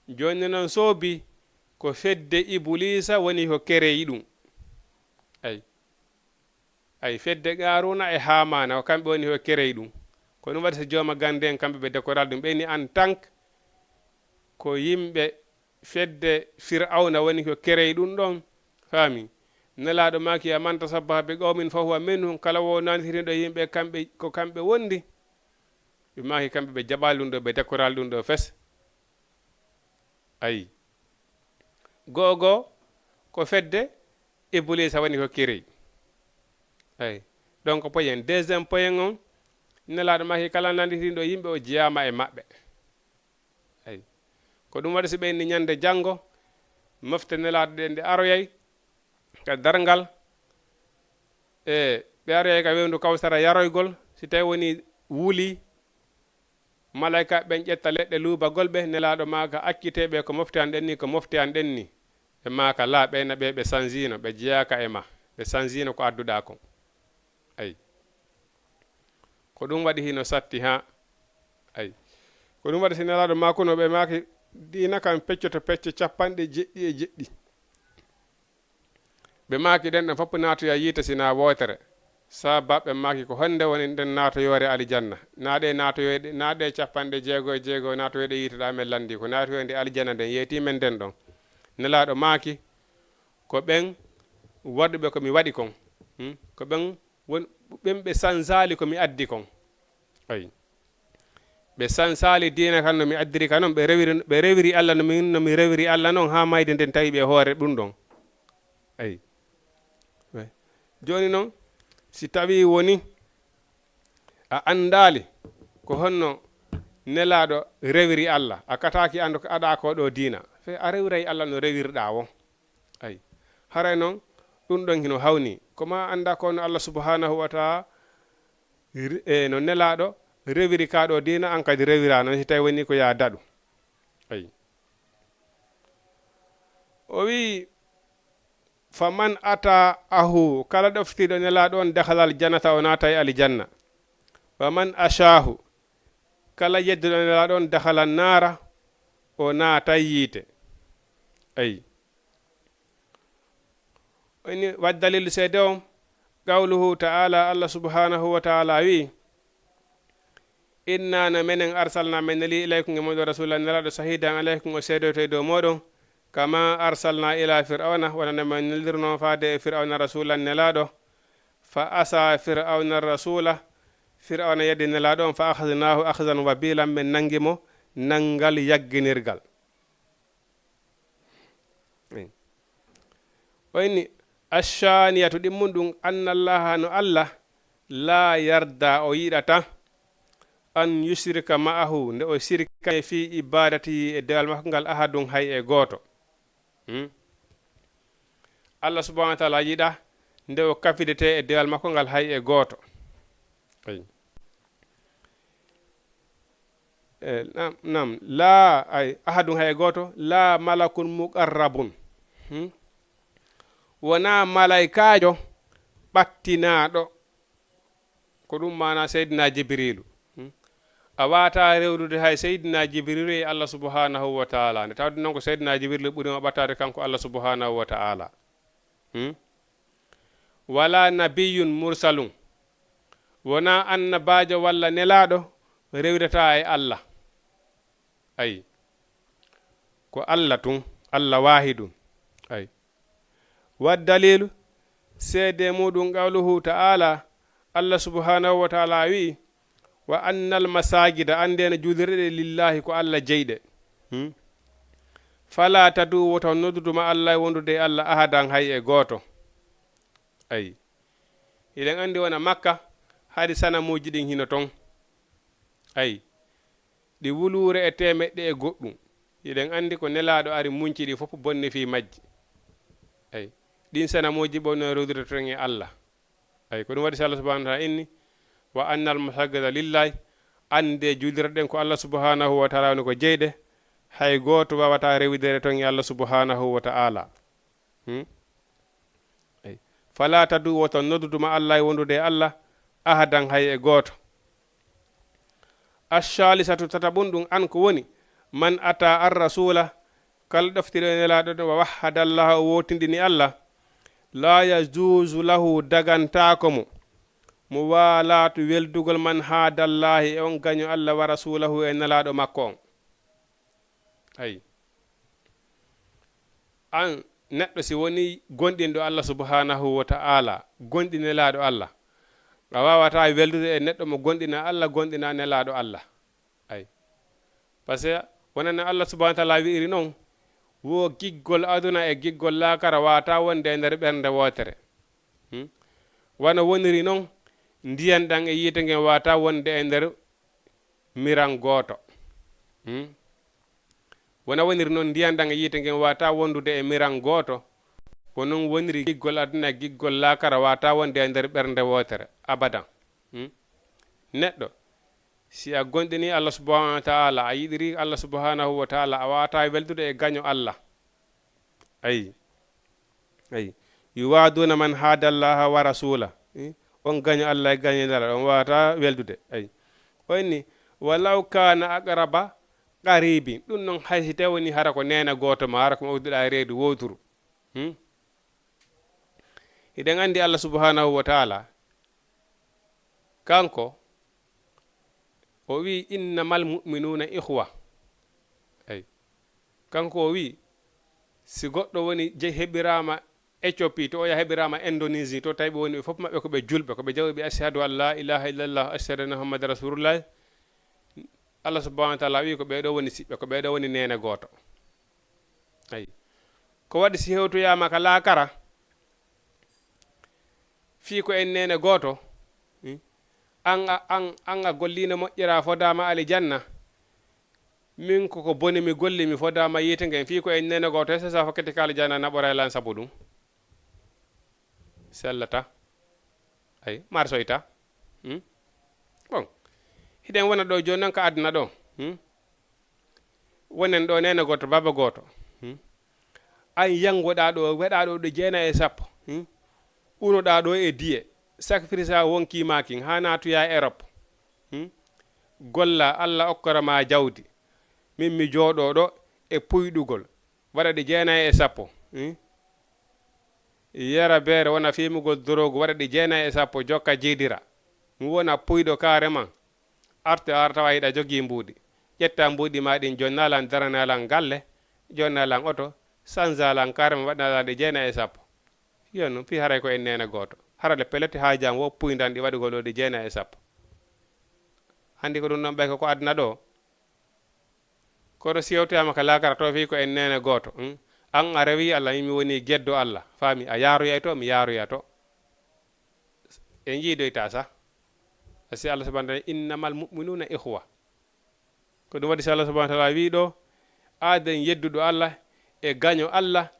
Jooni non soobi ko fedde Ibuliisa woni ko kereyi ɗum. Ayi. Ayi, fedde Qaaruuna e Haamaana, ko kamɓe woni ko kereyi ɗum. Ko ɗum waɗi so jooma gande en kamɓe ɓe dekoral ɗum. Ɓe ni en tant que ko yimɓe fedde Fir'awna woni ko kereyi ɗum ɗon. Faami? Nelaaɗo maaki, "Ya man tasabbaha bi qawmin fa huwa minhum." Kala wo nanditiniiɗo yimɓe kamɓe, ko kamɓe wondi. Ɓe maaki kamɓe ɓe jaɓali ɗum ɗo, ɓe dekoral ɗum ɗo fes. Ayi. Go'o goo, ko fedde Ibuliisa woni ko kirey. Ayi. Donc, point. Deuxième point on, Nelaaɗo maaki kala nanditiniiɗo yimɓe o jeyaama e maɓɓe. Ayi. Ko ɗum waɗi so ɓe inni ñande janngo, mofte Nelaaɗo ɗen ɗe aroyay ka darngal, e ɓe aroyay ka wewndu Kawsara yaroygol, si tawi woni wuli, malayka ɓen ƴetta leɗɗe luubagol ɓe, Nelaaɗo maaka accitee ɓe ko mofte an ɗen ni, ko mofte an ɗen ni. Ɓe maaka laa, ɓeyna ɓe ɓe sanjiino, ɓe jeyaaka e ma, ɓe sanjiino ko adduɗaa kon. Ayi. Ko ɗum waɗi hino satti haa. Ayi. Ko ɗum waɗi si Nelaaɗo maakuno ɓe maaki diina kan peccoto pecce capanɗe jeɗɗi e jeɗɗi. Ɓe maaki ɗen ɗon fof naatoya yiite si na wootere. Sababu ɓe maaki ko honde woni nden naatoyoore alijanna? Na ɗe naatoyoyɗe, na ɗe capanɗe jeego e jeego naatoyoyɗe yiite ɗa men landi. Ko naatoyoyde alijanna nden yeeti men nden ɗon. Nelaaɗo maaki ko ɓen waɗuɓe ko mi waɗi kon. Hmm? Ko ɓen won, ɓen ɓe sansaali ko mi addi kon. Ayi. Ɓe sansaali diina kan no mi addiri ka non, ɓe rewiri, ɓe rewiri Alla no min, no mi rewiri Alla non, haa mayde nden tawi ɓe hoore ɗum ɗon. Ayi. Ayi. Jooni non, si tawi woni a anndaali ko honno Nelaaɗo rewiri Alla, a kataaki anndu ko aɗa ko ɗo diina, fe a rewiray Alla no rewirɗaa won. Ayi. Haray non, ɗum ɗon hino hawni. Ko ma annda ko no Allah subhanahu wa ta'ala re-, e, no Nelaaɗo rewiri ka ɗo diina, an kadi rewira non, si tawi woni ko ya daɗu. Ayi. O wi, "Fa man ata ahu, kala ɗoftiiɗo Nelaaɗo on, dakhalal jannata, o naatay aljanna. Wa man ashaahu, kala yedduɗo Nelaaɗo on, dakhalan naara, o naatay yiite." Ayi. Woni wa dalilu seede on, qawluhu ta'ala, Allah subhanahu wa ta'ala wi, "Inna no menen arsalna men neli ilaykum e moɗon rasulan Nelaaɗo shahidan alaykum o seedoyto e dow moɗon, kama arsalna ila Fir'auna, wona no men nelirno faade e Fir'auna rasulan Nelaaɗo, fa asa Fir'auna rasula, Fir'auna yeddi Nelaaɗo on, fa akhadnahu akhzan wabilan, men nangi mo nangal yagginirgal." O inni, "Ashaniyatu, ɗimmun ɗum, annallaha, no Allah, la yarda, o yiɗata, an yushrika ma'ahu, nde o shirka fi ibadati, e dewal makko ngal, ahadun, hay e gooto." Hmm? Allah subhanahu wa ta'ala yiɗa nde o kafidete e dewal makko ngal hay e gooto. Ayi. Eh, nam, nam, laa, ay, ahadun, hay gooto, laa malakun muqarrabun. Hmm? Wonaa malaykaajo ɓattinaaɗo. Ko ɗum maana Seydina Jibriilu. Hmm? A waawataa rewrude hay Seydina Jibriilu e Allah subhanahu wa taala. Nde tawde noon ko Seydina Jibriilu ɓuri mo ɓattaade kanko Allah subhanahu wa taala. Hmm? Wala nabiyyun mursalun. Wonaa annabaajo walla nelaaɗo rewrata e Allah. Ay. Ko Allah tun, Allah waahidun. Ay. Wa daliilu, seede muɗum qawluhu ta'ala, Allah subhanahu wa ta'ala wi'i, "Wa annal masajida, anndee no juulirɗe ɗe, lillahi, ko Allah jeyi ɗe. Hmm? Fala tad'u, woto noddudu ma Allah e wondude e Allah ahadan hay e gooto." Ay. Hiɗen anndi wona Makka, hari sanamuuji ɗin hino ton. Ay. Ɗi wuluure e teemeɗɗe e goɗɗum. Hiɗen anndi ko nelaaɗo ari munci ɗi fof bonni fii majji. Ay. Ɗin sanamuuji ɓe wonno rewdude ton e Allah. Ay, ko ɗum waɗi si Allah subhanahu wa ta'ala inni, "Wa annal masajida lillahi," anndee juulirɗe ɗen ko Allah subhanahu wa ta'ala woni ko jeyi ɗe, hay gooto waawataa rewidere ton e Allah subhanahu wa ta'ala. Hmm? Ay. Fala tad'u, woto noddudu ma Allah e wondude e Allah, ahadan hay e gooto. Ash-shalisatu, tataɓun ɗum, an ko woni, man ata ar rasula, kala ɗoftiri nelaaɗo ɗo, wa wahhada Allah, o wootindini Allah, la yajuzu lahu, dagantaako mo, mo waalatu weldugol man haadallahi, e on gaño Allah wa rasulahu, e nelaaɗo makko on. Ay. An neɗɗo si woni gonɗinɗo Allah subhanahu wa ta'ala, gonɗi nelaaɗo Allah, a waawataa weldude e neɗɗo mo gonɗina Allah, gonɗina nelaaɗo Allah. Ay. Parce que wonande Allah subhanahu wa ta'ala wi'iri noon, wo giggol aduna e giggol laakara waata wonde e nder ɓernde wootere. Hmm? Wano woniri noon, ndiyan ɗan e yiite ngen waata wonde e nder miran gooto. Hmm? Wona woniri noon, ndiyan ɗan e yiite ngen waata wondude e miran gooto, ko noon woniri giggol aduna e giggol laakara waata wonde e nder ɓernde wootere, abadan. Hmm? Neɗɗo, si a gonɗini Allah subhanahu wa ta'ala, a yiɗiri Allah subhanahu wa ta'ala, a waata weldude e gaño Allah. Ayi. Ayi. Yuwaaduna man haada Allaha wa rasula. Eh? On gaño Allah e gaño Nela, on waawata weldude. Ayi. O inni, "Walaw kaana aqraba qaribin." Ɗum noon hay si tawni hara ko neene gooto ma, hara ko mo udduɗaa e reedu wooturu. Hmm? Hiɗen anndi Allah subhanahu wa ta'ala, kanko, o wi'i, "Innamal mu'minuuna ikhwa." Eyi. Kanko o wi'i, si goɗɗo woni je-, heɓiraama Éthiopie, to oya heɓiraama Indonésie, to tawi ɓe woni ɓe fof maɓɓe ko ɓe julɓe, ko ɓe jawɓe, "Ashhadu an la ilaha illallah, ashhadu anna Muhammadan rasulullah." Allah subhanahu wa ta'ala wi'i, "Ko ɓee ɗoo woni siɓɓe, ko ɓee ɗoo woni neene gooto." Eyi. Ko waɗi si hewtoyaama ka laakara, fii ko en neene gooto, hmm? An a, an, an a golliino moƴƴeraa fodaama alijanna. Min ko ko boni mi golli mi fodaama yiite ngen. Fii ko en neene gooto, est-ce que sa fokkiti ka alijanna naɓoray lan sabu ɗum? Sellata. Ay, marsoyta. Hmm? Bon. Hiɗen wona ɗo jooni non ka aduna ɗo. Hmm? Wonen ɗo neene gooto, baaba gooto. Hmm? An yanngoɗaa ɗo, waɗaa ɗo ɗe jeenayi e sappo. Hmm? Unoɗaa ɗo e diye. Sacrifice a wonkii maa kin, haa naatuyaa Europe. Hmm? Golla, Allah okkora maa jawdi. Min mi jooɗoo ɗo e puyɗugol. Waɗa ɗe jeenayi e sappo. Hmm? Yara beere, wona fiimugol doroogu, waɗa ɗe jeenayi e sappo, jokka jeydira. Mi wona puyɗo kaare man. Arte, ara tawa hiɗa jogii mbuuɗi. Ƴetta mbuuɗi maa ɗin, jonnaa lan, daranaa lan galle, jonnaa lan oto, sanzaa lan kaare man, waɗanaa lan ɗe jeenayi e sappo. Yo non, fii haray ko en neene gooto. Hara le pellet haajaa mo wo puyndan ɗi waɗugol ɗo ɗi jeenayi e sappo. Anndi ko ɗum ɗon ɓay ko, ko aduna ɗo. Kono si yewtoyaama ka laakara to, fii ko en neene gooto. Hmm? An a rewi Allah, min mi woni geddo Allah. Faami, a yaaroyay to, mi yaaroya to. En jiidoyta sa. Asi Allah subhanahu wa ta'ala, "Innamal mu'minuna ikhwa." Ko ɗum waɗi si Allah subhanahu wa ta'ala wi'i ɗo, aaden yedduɗo Allah e gaño Allah,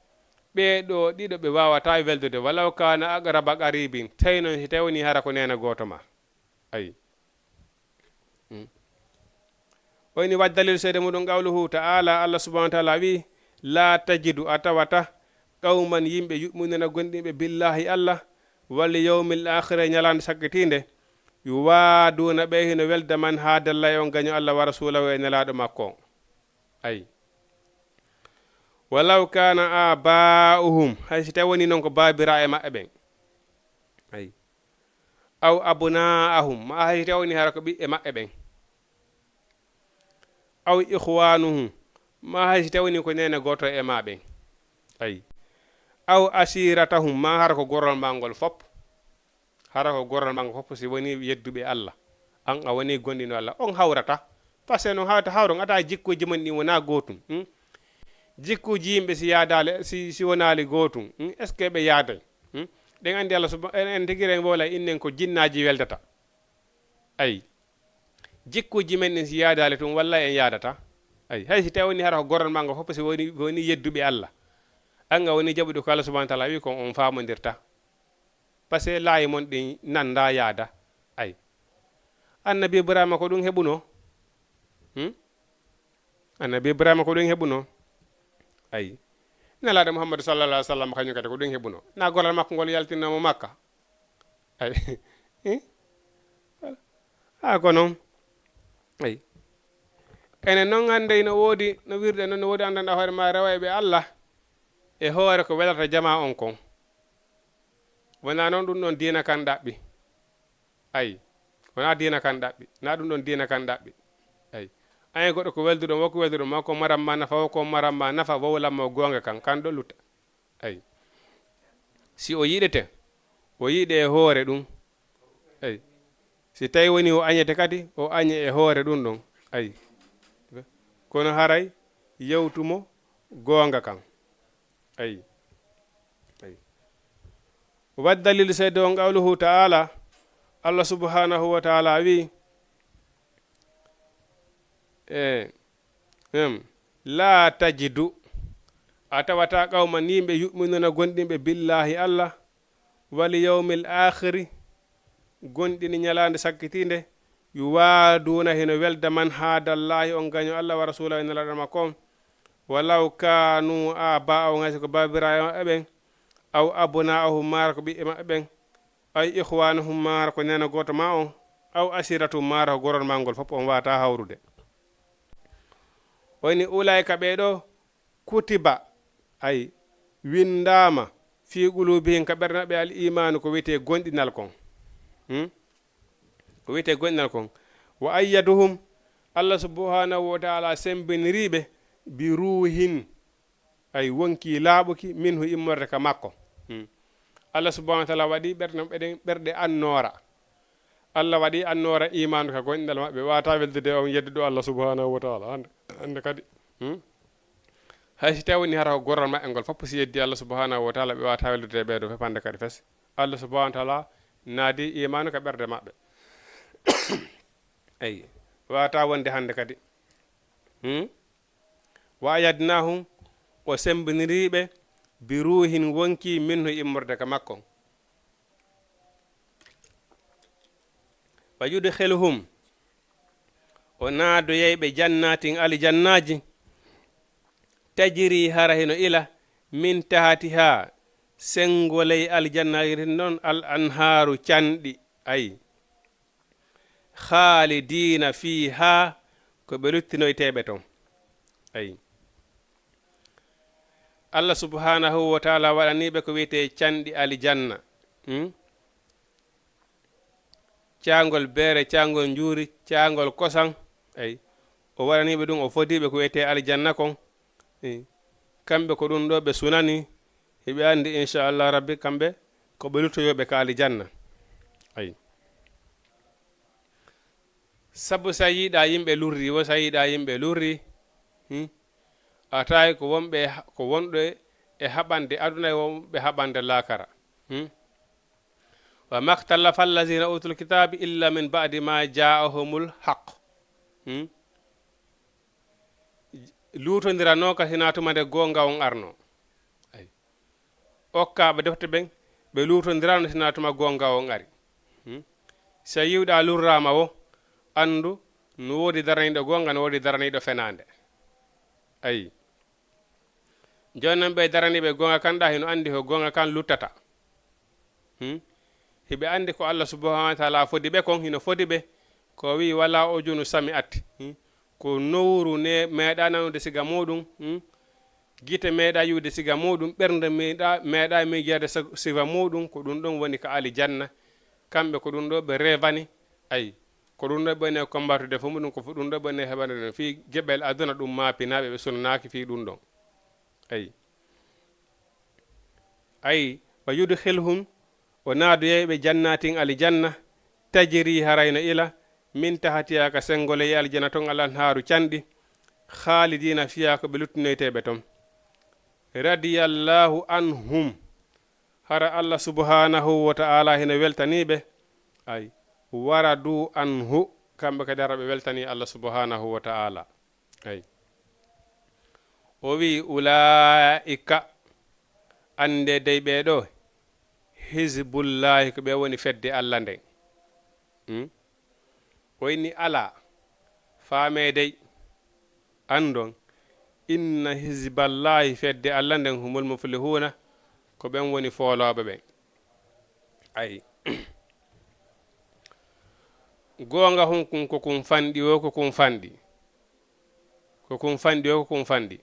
ɓee ɗoo ɗiɗo ɓe waawata weldude, "Walaw kaana aqraba qaribin," tawi noon si tawi woni hara ko neene gooto ma. Ayi. Hmm. O ini wa dalil seede muɗum qawluhu ta'ala, Allah subhanahu wa ta'ala wi, "La tajidu, a tawata, qawman, yimɓe, yu'minuna, gonɗinɓe, billahi, Allah, wal yawmil akhiri, e ñalaande sakkitiinde, yuwaaduna, ɓe hino welda, man haadallahi, on gaño Allah, wa rasulahu, e nelaaɗo makko on." Ayi. "Walaw kana aba'uhum," hay si tawi woni noon ko baabiraaɓe maɓɓe ɓen. Ayi. "Aw abna'ahum," ma hay si tawi woni hara ko ɓiɓɓe maɓɓe ɓen. "Aw ikhwanuhum," ma hay si tawi woni ko neene gooto e maa ɓen. Ayi. "Aw ashiratahum," ma hara ko gorol maa ngol fop. Hara ko gorol maa ngol fop si woni yedduɓe Allah. An a woni gonɗino Allah. On hawrata. Parce que non hawta hawron ata jikkuuji mon ɗin wona gootum. Hmm? Jikkuuji yimɓe si yaadaali, si, si wonaali gootum. Hmm? Est-ce que ɓe yaaday? Hmm? Ɗen anndi Allah suba-, en, en tigi ren wola innen ko jinnaaji weldata. Ayi. Jikkuuji men ɗin si yaadaali tun, walla en yaadata. Ayi. Hay si tawi woni hara ko gorol maa ngol fop si woni, woni yedduɓe Allah. An a woni jaɓuɗo ko Allah subhanahu wa ta'ala wi kon on faamondirta. Parce que laayi mon ɗin nannda yaada. Ayi. Annabi Ibrahima ko ɗum heɓuno. Hmm? Annabi Ibrahima ko ɗum heɓuno. Ayi. Nelaaɗo Muhammadu sallallahu alaihi wasallam kañum kadi ko ɗum heɓuno. Na goral makko ngol yaltinno mo Makka. Ayi. Eh? Ha ko noon. Ayi. Enen noon hannde ina woodi, no wirde noon, no woodi anndanɗaa hoore ma rewayɓe Allah e hoore ko welata jamaa on kon. Wonaa noon ɗum ɗon diina kan ɗaɓɓi. Ayi. Wonaa diina kan ɗaɓɓi. Na ɗum ɗon diina kan ɗaɓɓi. Ayi. Ayi goɗɗo ko welduɗo, wo ko welduɗo, ma ko maram ma nafa, wo ko maram ma nafa, wowlan mo goonga kan, kan ɗo lutta. Ayi. Si o yiɗete, o yiɗe e hoore ɗum. Ayi. Si tawi woni o añete kadi, o añe e hoore ɗum ɗon. Ayi. Kono haray yewtumo goonga kan. Ayi. Ayi. Wa dalil seede on qawluhu ta'ala, Allah subhanahu wa ta'ala wi, e, em, "La tajidu," a tawata qawman yimɓe, "yu'minuna," gonɗinɓe, "billahi," Allah, "wal yawmil akhiri," gonɗini ñalaande sakkitiinde, "yuwaaduna," hino welda, "man haadallahi," on gaño Allah, "wa rasulahu," e nelaaɗo makko on, "walaw kanu aba'ahum," hay si ko baabiraaɓe maɓɓe ɓen, "aw abna'ahum," maara ko ɓiɓɓe maɓɓe ɓen, "aw ikhwanahum," maara ko neene gooto ma on, "aw ashiratahum," maara ko gorol maa ngol fof, on waata hawrude. O ini, "Ulaa'ika," ɓee ɗoo, "kutiba," ay, winndaama, "fii quluubihim," ka ɓerɗe maɓɓe, "al iimaanu," ko wiyetee gonɗinal kon. Hmm? Ko wiyetee gonɗinal kon. "Wa ayyaduhum," Allah subhanahu wa ta'ala semmbiniriiɓe, "bi ruuhin," ay, wonkii laaɓuki, "minhu," immorde ka makko. Hmm. Allah subhanahu wa ta'ala waɗi ɓerɗe maɓɓe ɗen ɓerɗe annoora. Allah waɗi annoora iimaanu ka gonɗinal maɓɓe, waata weldude on yedduɗo Allah subhanahu wa ta'ala. Hannde, hannde kadi, hmm? Hay si tawi woni hara ko gorol maɓɓe ngol fof si yeddi Allah subhanahu wa ta'ala, ɓe waata weldude e ɓee ɗoo fof hannde kadi fes. Allah subhanahu wa ta'ala naadi iimaanu ka ɓerɗe maɓɓe. Eyi, waata wonde hannde kadi. Hmm? "Wa ayyadnahum," o semmbiniriiɓe, "bi ruuhin," wonkii, "minhu," immorde ka makko. "Wa yudkhiluhum," o naadoyay ɓe, "jannatin," aljannaaji, "tajri," hara hino ila, "min tahtiha," senngo ley aljannaaji ɗin ɗon, "al anhaaru," canɗi, ayi. "Khaalidiina fiihaa," ko ɓe luttinoyteeɓe ton. Ayi. Allah subhanahu wa ta'ala waɗanii ɓe ko wiyetee canɗi aljanna. Hmm? Caangol beere, caangol njuuri, caangol kosan. Ayi. O waɗanii ɓe ɗum, o fodii ɓe ko wiyetee aljanna kon. Eyi. Kamɓe ko ɗum ɗo ɓe sunani. Hiɓe anndi, inchallah rabbi, kamɓe ko ɓe luttoyooɓe ka aljanna. Ayi. Sabu sa yiɗa yimɓe lurri, wo sa yiɗa yimɓe lurri, hmm? A tawi ko wonɓe, ko wonɓe e haɓande aduna, e wonɓe haɓande laakara. Hmm? "Wa maktalafa allazina utul kitabi illa min ba'di ma ja'ahumul haqq." Hmm? Luutondirano ka hinaa tuma nde goonga on arno. Ay. Okkaaɓe defte ɓen, ɓe luutondirano hinaa tuma goonga on ari. Hmm? Si a yiwɗa lurraama wo, anndu No woodi daraniiɗo goonga, no woodi daraniiɗo fenaande. Ayi. Jooni noon ɓe daraniiɓe goonga kan ɗa, hino anndi ko goonga kan luttata. Hmm? Hiɓe anndi ko Allah subhanahu wa taala fodi ɓe kon, hino fodi ɓe. Ko wi'i, "Wala udunu sami'at." Hmm? Ko nowru ne meeɗa nanude siga muuɗum. Hmm? Gite meeɗa yi'ude siga muuɗum, ɓernde meeɗa, meeɗa miijaade sa-, siga muuɗum, ko ɗum ɗon woni ka alijanna. Kamɓe ko ɗum ɗo ɓe reevani. Ayi, ko ɗum ɗo ɓe ne combattude fo muɗum, ko fu ɗum ɗo ɓe ne heɓande ɗum. Fii geɓel aduna ɗum maapinaaɓe, ɓe sunanaaki fii ɗum ɗon. Ayi. Ayi, wa yudkhilhum, o naadoyay ɓe jannatin alijanna, tajri harayno ila, min tahtiha ka sengole e aljanna ton al anhaaru canɗi, khalidina fiha ko ɓe luttinoyteeɓe ton. Radiyallahu anhum, hara Allah subhanahu wa ta'ala hino weltanii ɓe, ay, waradu anhu, kamɓe kadi hara ɓe weltanii Allah subhanahu wa ta'ala. Ay. O wi'i, "Ulaa'ika, annde dey ɓee ɗoo, hizbullaahi, ko ɓe woni fedde Alla nden." Hmm? O inni, "Alaa, faamee dey, anndon, inna hizballaahi, fedde Alla nden, humul muflihuuna, ko ɓen woni foolooɓe ɓen." Ay. Goonga hun kun ko kun fanɗi o, ko kun fanɗi. Ko kun fanɗi o, ko kun fanɗi.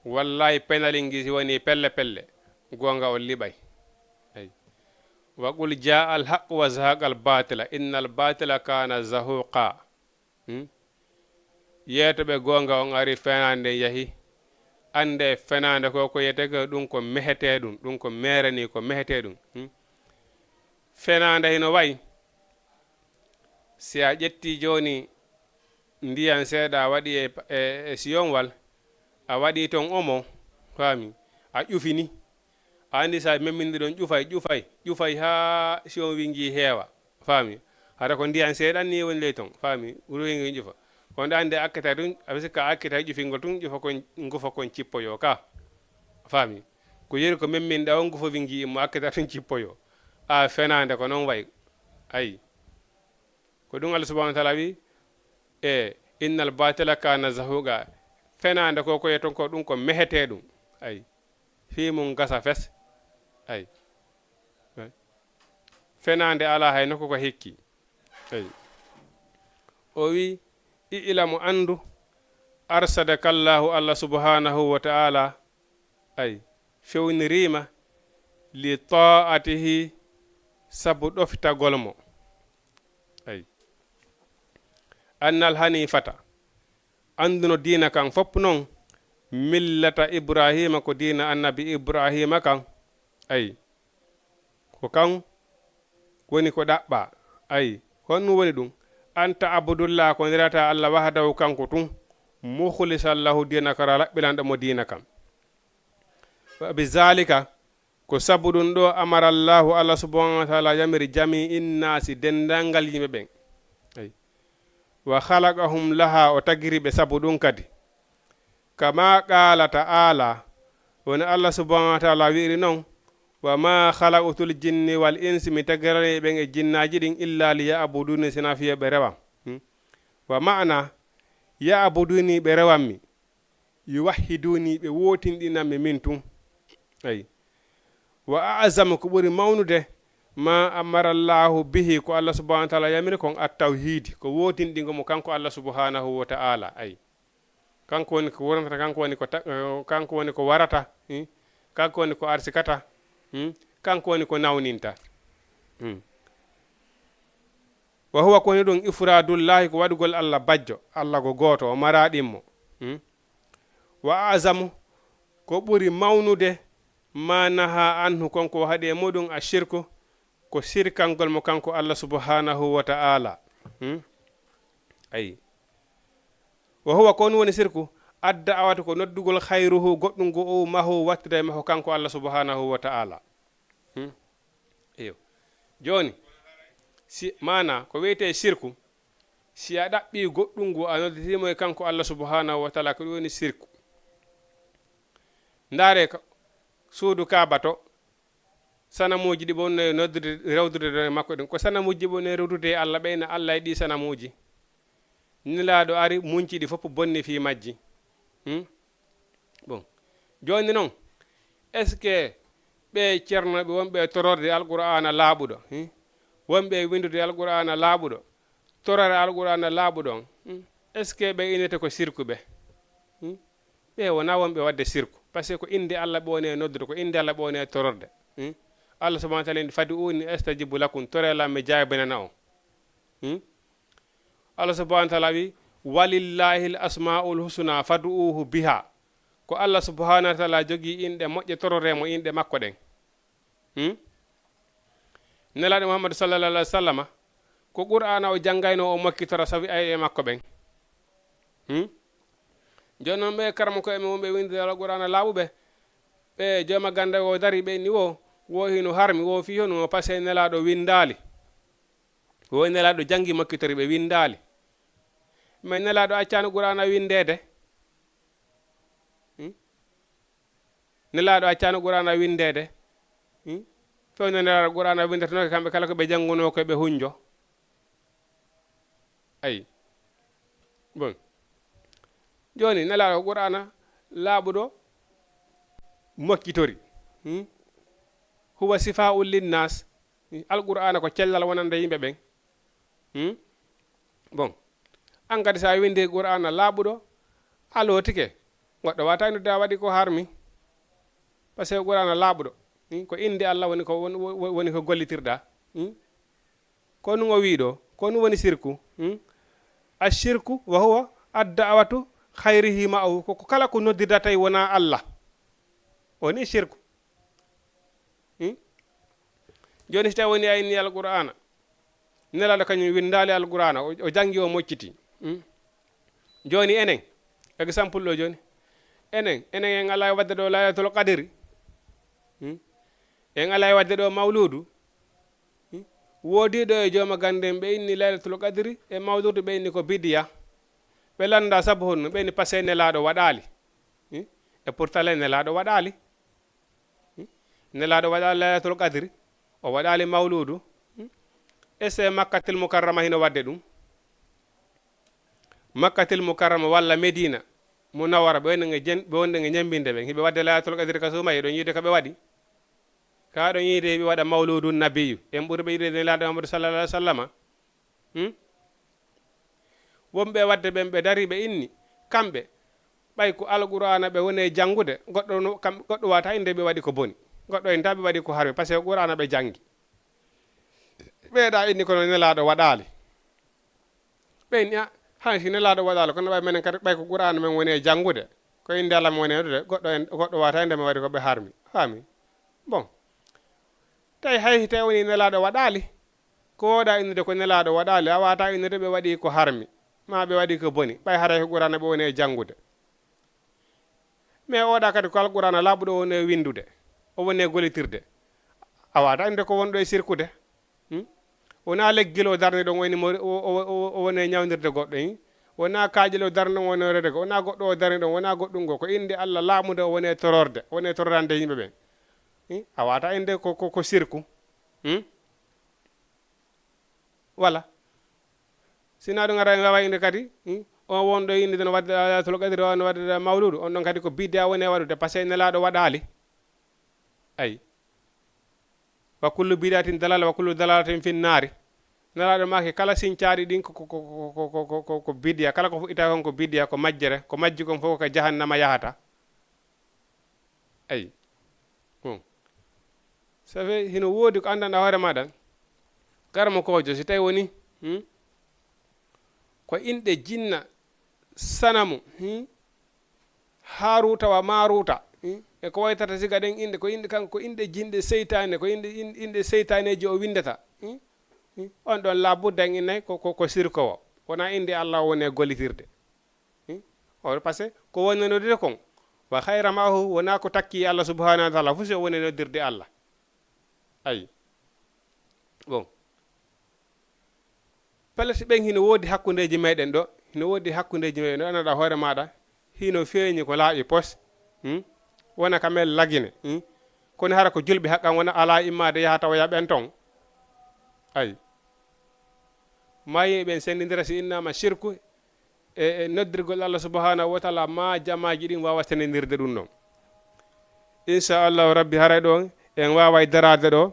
Wallahi, penalin ngi si woni pelle pelle, goonga on liɓay. Ay. Wa qul jaa al haqq wa zahaqa al batila, inna al batila kana zahuqa. Hmm? Yeeto ɓe goonga on ari, fenaande nden yahi. Annde fenaande ko, ko yeteke ɗum ko mehetee ɗum, ɗum ko meerani, ko mehetee ɗum. Hmm? Fenaande hino wayi. Si a ƴetti jooni ndiyan seeɗa a waɗi e, e, e siyonwal, a waɗi ton omo, faami, a ƴufini. A anndi sa memminɗe ɗon ƴufay, ƴufay, ƴufay haa siyon wingi heewa, faami. Hara ko ndiyan seeɗan ni woni ley ton, faami, wuro wingi ƴufa. Kono ɗa anndi a akkitay tun, a sikka a akkitay ƴufingol tun, ƴufa kon, ngufa kon cippoyo ka, faami. Ko yeri ko memminɗa on, ngufa wingi immo, akkita tun cippoyo. A fenaande ko non wayi. Ayi. Ko ɗum Allah subhanahu wa ta'ala wi, e, "Innal batila kana zahuqa." Fenaande ko, ko yeton ko ɗum ko mehetee ɗum. Ay. Fii mum gasa fes. Ay. Ay. Fenaande alaa hay nokku ko hikki. Ay. O wi, "I'lamu, anndu, arsadaka Allahu, Allah subhanahu wa ta'ala, ay, fewniriima, li ta'atihi, sabu ɗoftagol mo." Ay. "Annal hanifata, annduno diina kan fof non, millata Ibrahima, ko diina annabi Ibrahima kan." Ay. Ko kan woni ko ɗaɓɓa. Ay, honɗum woni ɗum? "An ta'budullah, ko nelata Allah wahdahu kanko tun, mukhlisan lahu dina, kara laɓɓilanɗo mo diina kan." Wa bi zalika, ko sabu ɗum ɗo, amara Allahu, Allah subhanahu wa ta'ala yamiri jami'in nasi, denndangal yimɓe ɓen. Ay. Wa khalaqahum laha, o tagiri ɓe sabu ɗum kadi. Kama qala ta'ala, woni Allah subhanahu wa ta'ala wi'iri non, "Wa ma khalaqtul jinni wal insi," mi tagirani ɓen e jinnaaji ɗin, "illa li ya'buduni," sina fiyo ɓe rewam. Hmm? Wa ma'ana, "Ya'buduni," ɓe rewammi. "Yuwahhiduni," ɓe wootinɗinammi min tun. Ay. "Wa a'zamu," ko ɓuri mawnude, "ma amara Allahu bihi," ko Allah subhanahu wa ta'ala yamiri kon, "at tawhidi," ko wootinɗingo mo kanko Allah subhanahu wa ta'ala. Ay. Kanko woni ko wurnata, kanko woni ko ta-, eh, kanko woni ko warata, hmm? Kanko woni ko arsikata, hmm? Kanko woni ko nawninta. Hmm. Wa huwa, ko woni ɗum, ifradullahi, ko waɗugol Allah bajjo, Allah ko gooto, o maraa ɗimmo. Hmm? Wa azamu, ko ɓuri mawnude, ma naha anhu, kon ko o haɗi e muɗum, a shirku, ko sirkangol mo kanko Allah subhanahu wa ta'ala. Hmm? Ayi. Wa huwa, ko on woni sirku, adda awata ko noddugol khayruhu, goɗɗum ngo o mahu wattude e makko kanko Allah subhanahu wa ta'ala. Hmm? Iyo. Jooni, si, maana, ko wiyetee sirku, si a ɗaɓɓi goɗɗum ngo a nodditiimo e kanko Allah subhanahu wa ta'ala, ko ɗum woni sirku. Ndaare ka, suudu Kaaba to, sanamuuji ɗi ɓe wonno e noddude, rewdude ɗon e makko ɗin. Ko sanamuuji ɗi ɓe wonno e rewdude e Allah, ɓeyna Allah e ɗi sanamuuji. Nelaaɗo ari, muñci ɗi fof, bonni fii majji. Hmm? Bon. Jooni noon, est-ce que ɓee ceernooɓe wonɓe e tororde Alqur'aana laaɓuɗo, hmm? Wonɓe e winndude Alqur'aana laaɓuɗo, torore Alqur'aana laaɓuɗo on, hmm? Est-ce que ɓe innete ko sirkuɓe? Hmm? Ɓe wonaa wonɓe waɗde sirku. Parce que ko innde Allah ɓe woni e noddude, ko innde Allah ɓe woni e tororde. Hmm? Allah subhanahu wa taala inni, "Fad'uuni astajib lakum." Toree lan, mi jaabinana on. Hmm? Allah subhanahu wa taala wi, "Walillahi l asmaul husna fad'uuhu biha." Ko Allah subhanahu wa taala jogii inɗe moƴƴe, tororee mo inɗe makko ɗen. Hmm? Nelaaɗo Muhammadu sallallahu alaihi wa sallama, ko Qur'aana o janngaynoo, o mokkitora sabi ayɓe makko ɓen. Hmm? Jooni noon, ɓe karamoko e men wonɓe winndude Alqur'aana laaɓuɓe, ɓe jooma gannde o dari, ɓe inni wo, wo hino harmi, wo fii hono, mo pase Nelaaɗo winndaali. Wo Nelaaɗo janngi, mokkitori, ɓe winndaali. Mais Nelaaɗo accaano Qur'aana winndeede. Hmm? Nelaaɗo accaano Qur'aana winndeede. Hmm? Fewndo Nelaaɗo Qur'aana winndetenoo, kamɓe kala ko ɓe janngunoo ko ɓe hunjo. Ayi. Bon. Jooni, Nelaaɗo Qur'aana laaɓuɗo mokkitori. Hmm? Huwa sifaa'un linnaas. Hmm? Alqur'aana ko cellal wonande yimɓe ɓen. Hmm? Bon. An kadi, so a winndi Qur'aana laaɓuɗo, a lootike. Goɗɗo waawataa inndude a waɗi ko harmi. Parce que Qur'aana laaɓuɗo. Hmm? Ko innde Allah woni ko, won-, won-, woni ko gollitirɗaa. Hmm? Ko ɗum o wii ɗo, ko ɗum woni sirku. Hmm? Ashirku wa huwa ad-da'watu khayrihi ma'ahu. Ko, ko kala ko noddirda tawi wonaa Allah. O ni sirku. Hmm? Jooni, si tawi woni a inni Alqur'aana, Nelaaɗo kañum winndaali Alqur'aana, o, o janngi, o mocciti. Hmm? Jooni enen, exemple ɗo jooni, enen, enen en alaa e waɗde ɗo Laylatul Qadri. Hmm? En alaa e waɗde ɗo mawluudu. Hmm? Woodii ɗo e jooma gannde en, ɓe inni Laylatul Qadri e mawluudu, ɓe inni ko bidiya. Ɓe lannda sabu honno, ɓe inni parce que Nelaaɗo waɗaali. Hmm? Et pourtant le Nelaaɗo waɗaali. Hmm? Nelaaɗo waɗaali Laylatul Qadri, o waɗaali mawluudu. Hmm? Est-ce que Makkatil Mukarrama hino waɗde ɗum? Makkatil Mukarrama walla Medina Munawwara, ɓe wonde nge jen-, ɓe wonde nge ñembinde ɓen, hiɓe waɗde Laylatul Qadri ka suuma, eɗon yiide ko ɓe waɗi? Ka ɗon yiide hiɓe waɗa mawluudu Nabiyu, en ɓuri ɓe yiide Nelaaɗo Muhammadu sallallahu alaihi wa sallama. Hmm? Wonɓe waɗde ɓen, ɓe dari, ɓe inni, kamɓe, ɓay ko Alqur'aana ɓe woni e janngude, goɗɗo no, kam, goɗɗo waawataa innde ɓe waɗi ko boni, goɗɗo innda ɓe waɗi ko harmi, parce que Qur'aana ɓe janngi. Ɓeeɗa inni kono Nelaaɗo waɗaali. Ɓe inni, "A, hay si Nelaaɗo waɗaali, kono ɓay menen kadi, ɓay ko Qur'aana men woni e janngude, ko innde Allah men woni e noddude, goɗɗo en, goɗɗo waawataa innde men waɗi ko ɓe harmi." Faami? Bon. Tawi hay si tawi woni Nelaaɗo waɗaali, ko wooɗaa innude ko Nelaaɗo waɗaali, a waawataa innude ɓe waɗi ko harmi, maa ɓe waɗi ko boni, ɓay haray ko Qur'aana ɓe woni e janngude. Mais oɗa kadi ko Alqur'aana laaɓuɗo o woni e winndude, o woni e gollitirde. A waawataa innude ko wonɗo e sirkude. Hmm? Wonaa leggel o darni ɗon, woni mo, o, o, o, o woni e ñawndirde goɗɗo, hin? Wonaa kaaƴel o darni ɗon, woni e rede ko. Wonaa goɗɗo o darni ɗon, wonaa goɗɗum goo. Ko innde Allah laaɓunde o woni e tororde, o woni e torrande yimɓe ɓen. Hin? A waawataa innude ko, ko, ko sirku. Hmm? Wala. Sinaa ɗum ara en waawaa innde kadi, hmm? On wonɗo innde no waɗde Laylatul Qadri, o no waɗde mawluudu, on ɗon kadi ko bidiya woni e waɗude, parce que Nelaaɗo waɗaali. Ayi. Wa kullu bid'atin dalala, wa kullu dalalatin fin naari. Nelaaɗo maaki kala sincaaɗi ɗin ko, ko, ko, ko bidiya, kala ko fuɗɗitaa kon ko bidiya, ko majjere, ko majji kon fof ko ka jahannama yahata. Ayi. Hmm. Ça fait, hino woodi ko anndanɗaa hoore maaɗa. Karamokoojo, si tawi woni, hmm? Ko inɗe jinna, sanamu, hmm? Haaruuta wa Maaruuta, hmm? E ko waytata siga ɗen inɗe, ko inɗe kan, ko inɗe jinɗe seytaane, ko inɗe, in-, inɗe seytaaneeji o winndata, hmm? Hmm? On ɗon laabudda en innay ko, ko, ko sirkowo. Wonaa innde Allah o woni e gollitirde. Hmm? O, parce que ko woni noddude kon, wa khayra ma'ahu, wonaa ko takki e Allah subhanahu wa ta'ala, fof si o woni noddirde Allah. Ayi. Bon. Pellet ɓen hino woodi hakkundeeji meɗen ɗo, hino woodi hakkundeeji meɗen ɗo, anndaa hoore maaɗa, hino feeñi ko laaɓi pos. Hmm? Wona ka men lagine. Hmm? Kono hara ko julɓe haqqan wona alaa immaade yaha tawoya ɓen ton. Ayi. Maayi ɓen senndindira si innaama shirku, e, e noddirgol Allah subhanahu wa taala, ma jamaaji ɗin waawa senendirde ɗum ɗon. Inchallahu rabbi, haray ɗon en waaway daraade ɗo.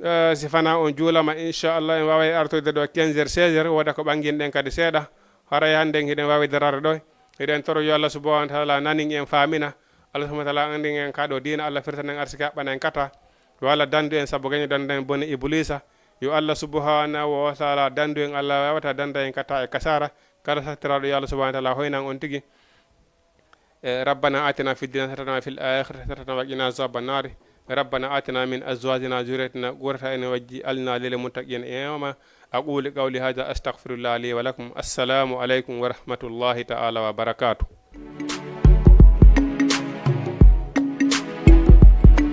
Eh, si fana on juulama, inchallah, en waaway artoyde ɗo quinze heures, seize heures, wooda ko ɓanginɗen kadi seeɗa. Haray hannden hiɗen waawi daraade ɗo. Hiɗen toro yo Allah subhanahu wa taala nanin en, faamina. Allah subhanahu wa taala anndin en ka ɗo diina, Allah firtanen arsike, haɓɓana en kata. Yo Allah dandu en sabu gaño dandu en bone Iblisa. Yo Allah subhanahu wa taala dandu en, Allah wawata danda en kata e kasara. Kala sattiraɗo yo Allah subhanahu wa taala hoynan on tigi. Eh, ربنا آتنا في الدنيا حسنة وفي الآخرة حسنة وقنا عذاب النار. ربنا آتنا من أزواجنا وذرياتنا قرة أعين واجعلنا للمتقين إماما. أقول قولي هذا، أستغفر الله لي ولكم. السلام عليكم ورحمة الله تعالى وبركاته.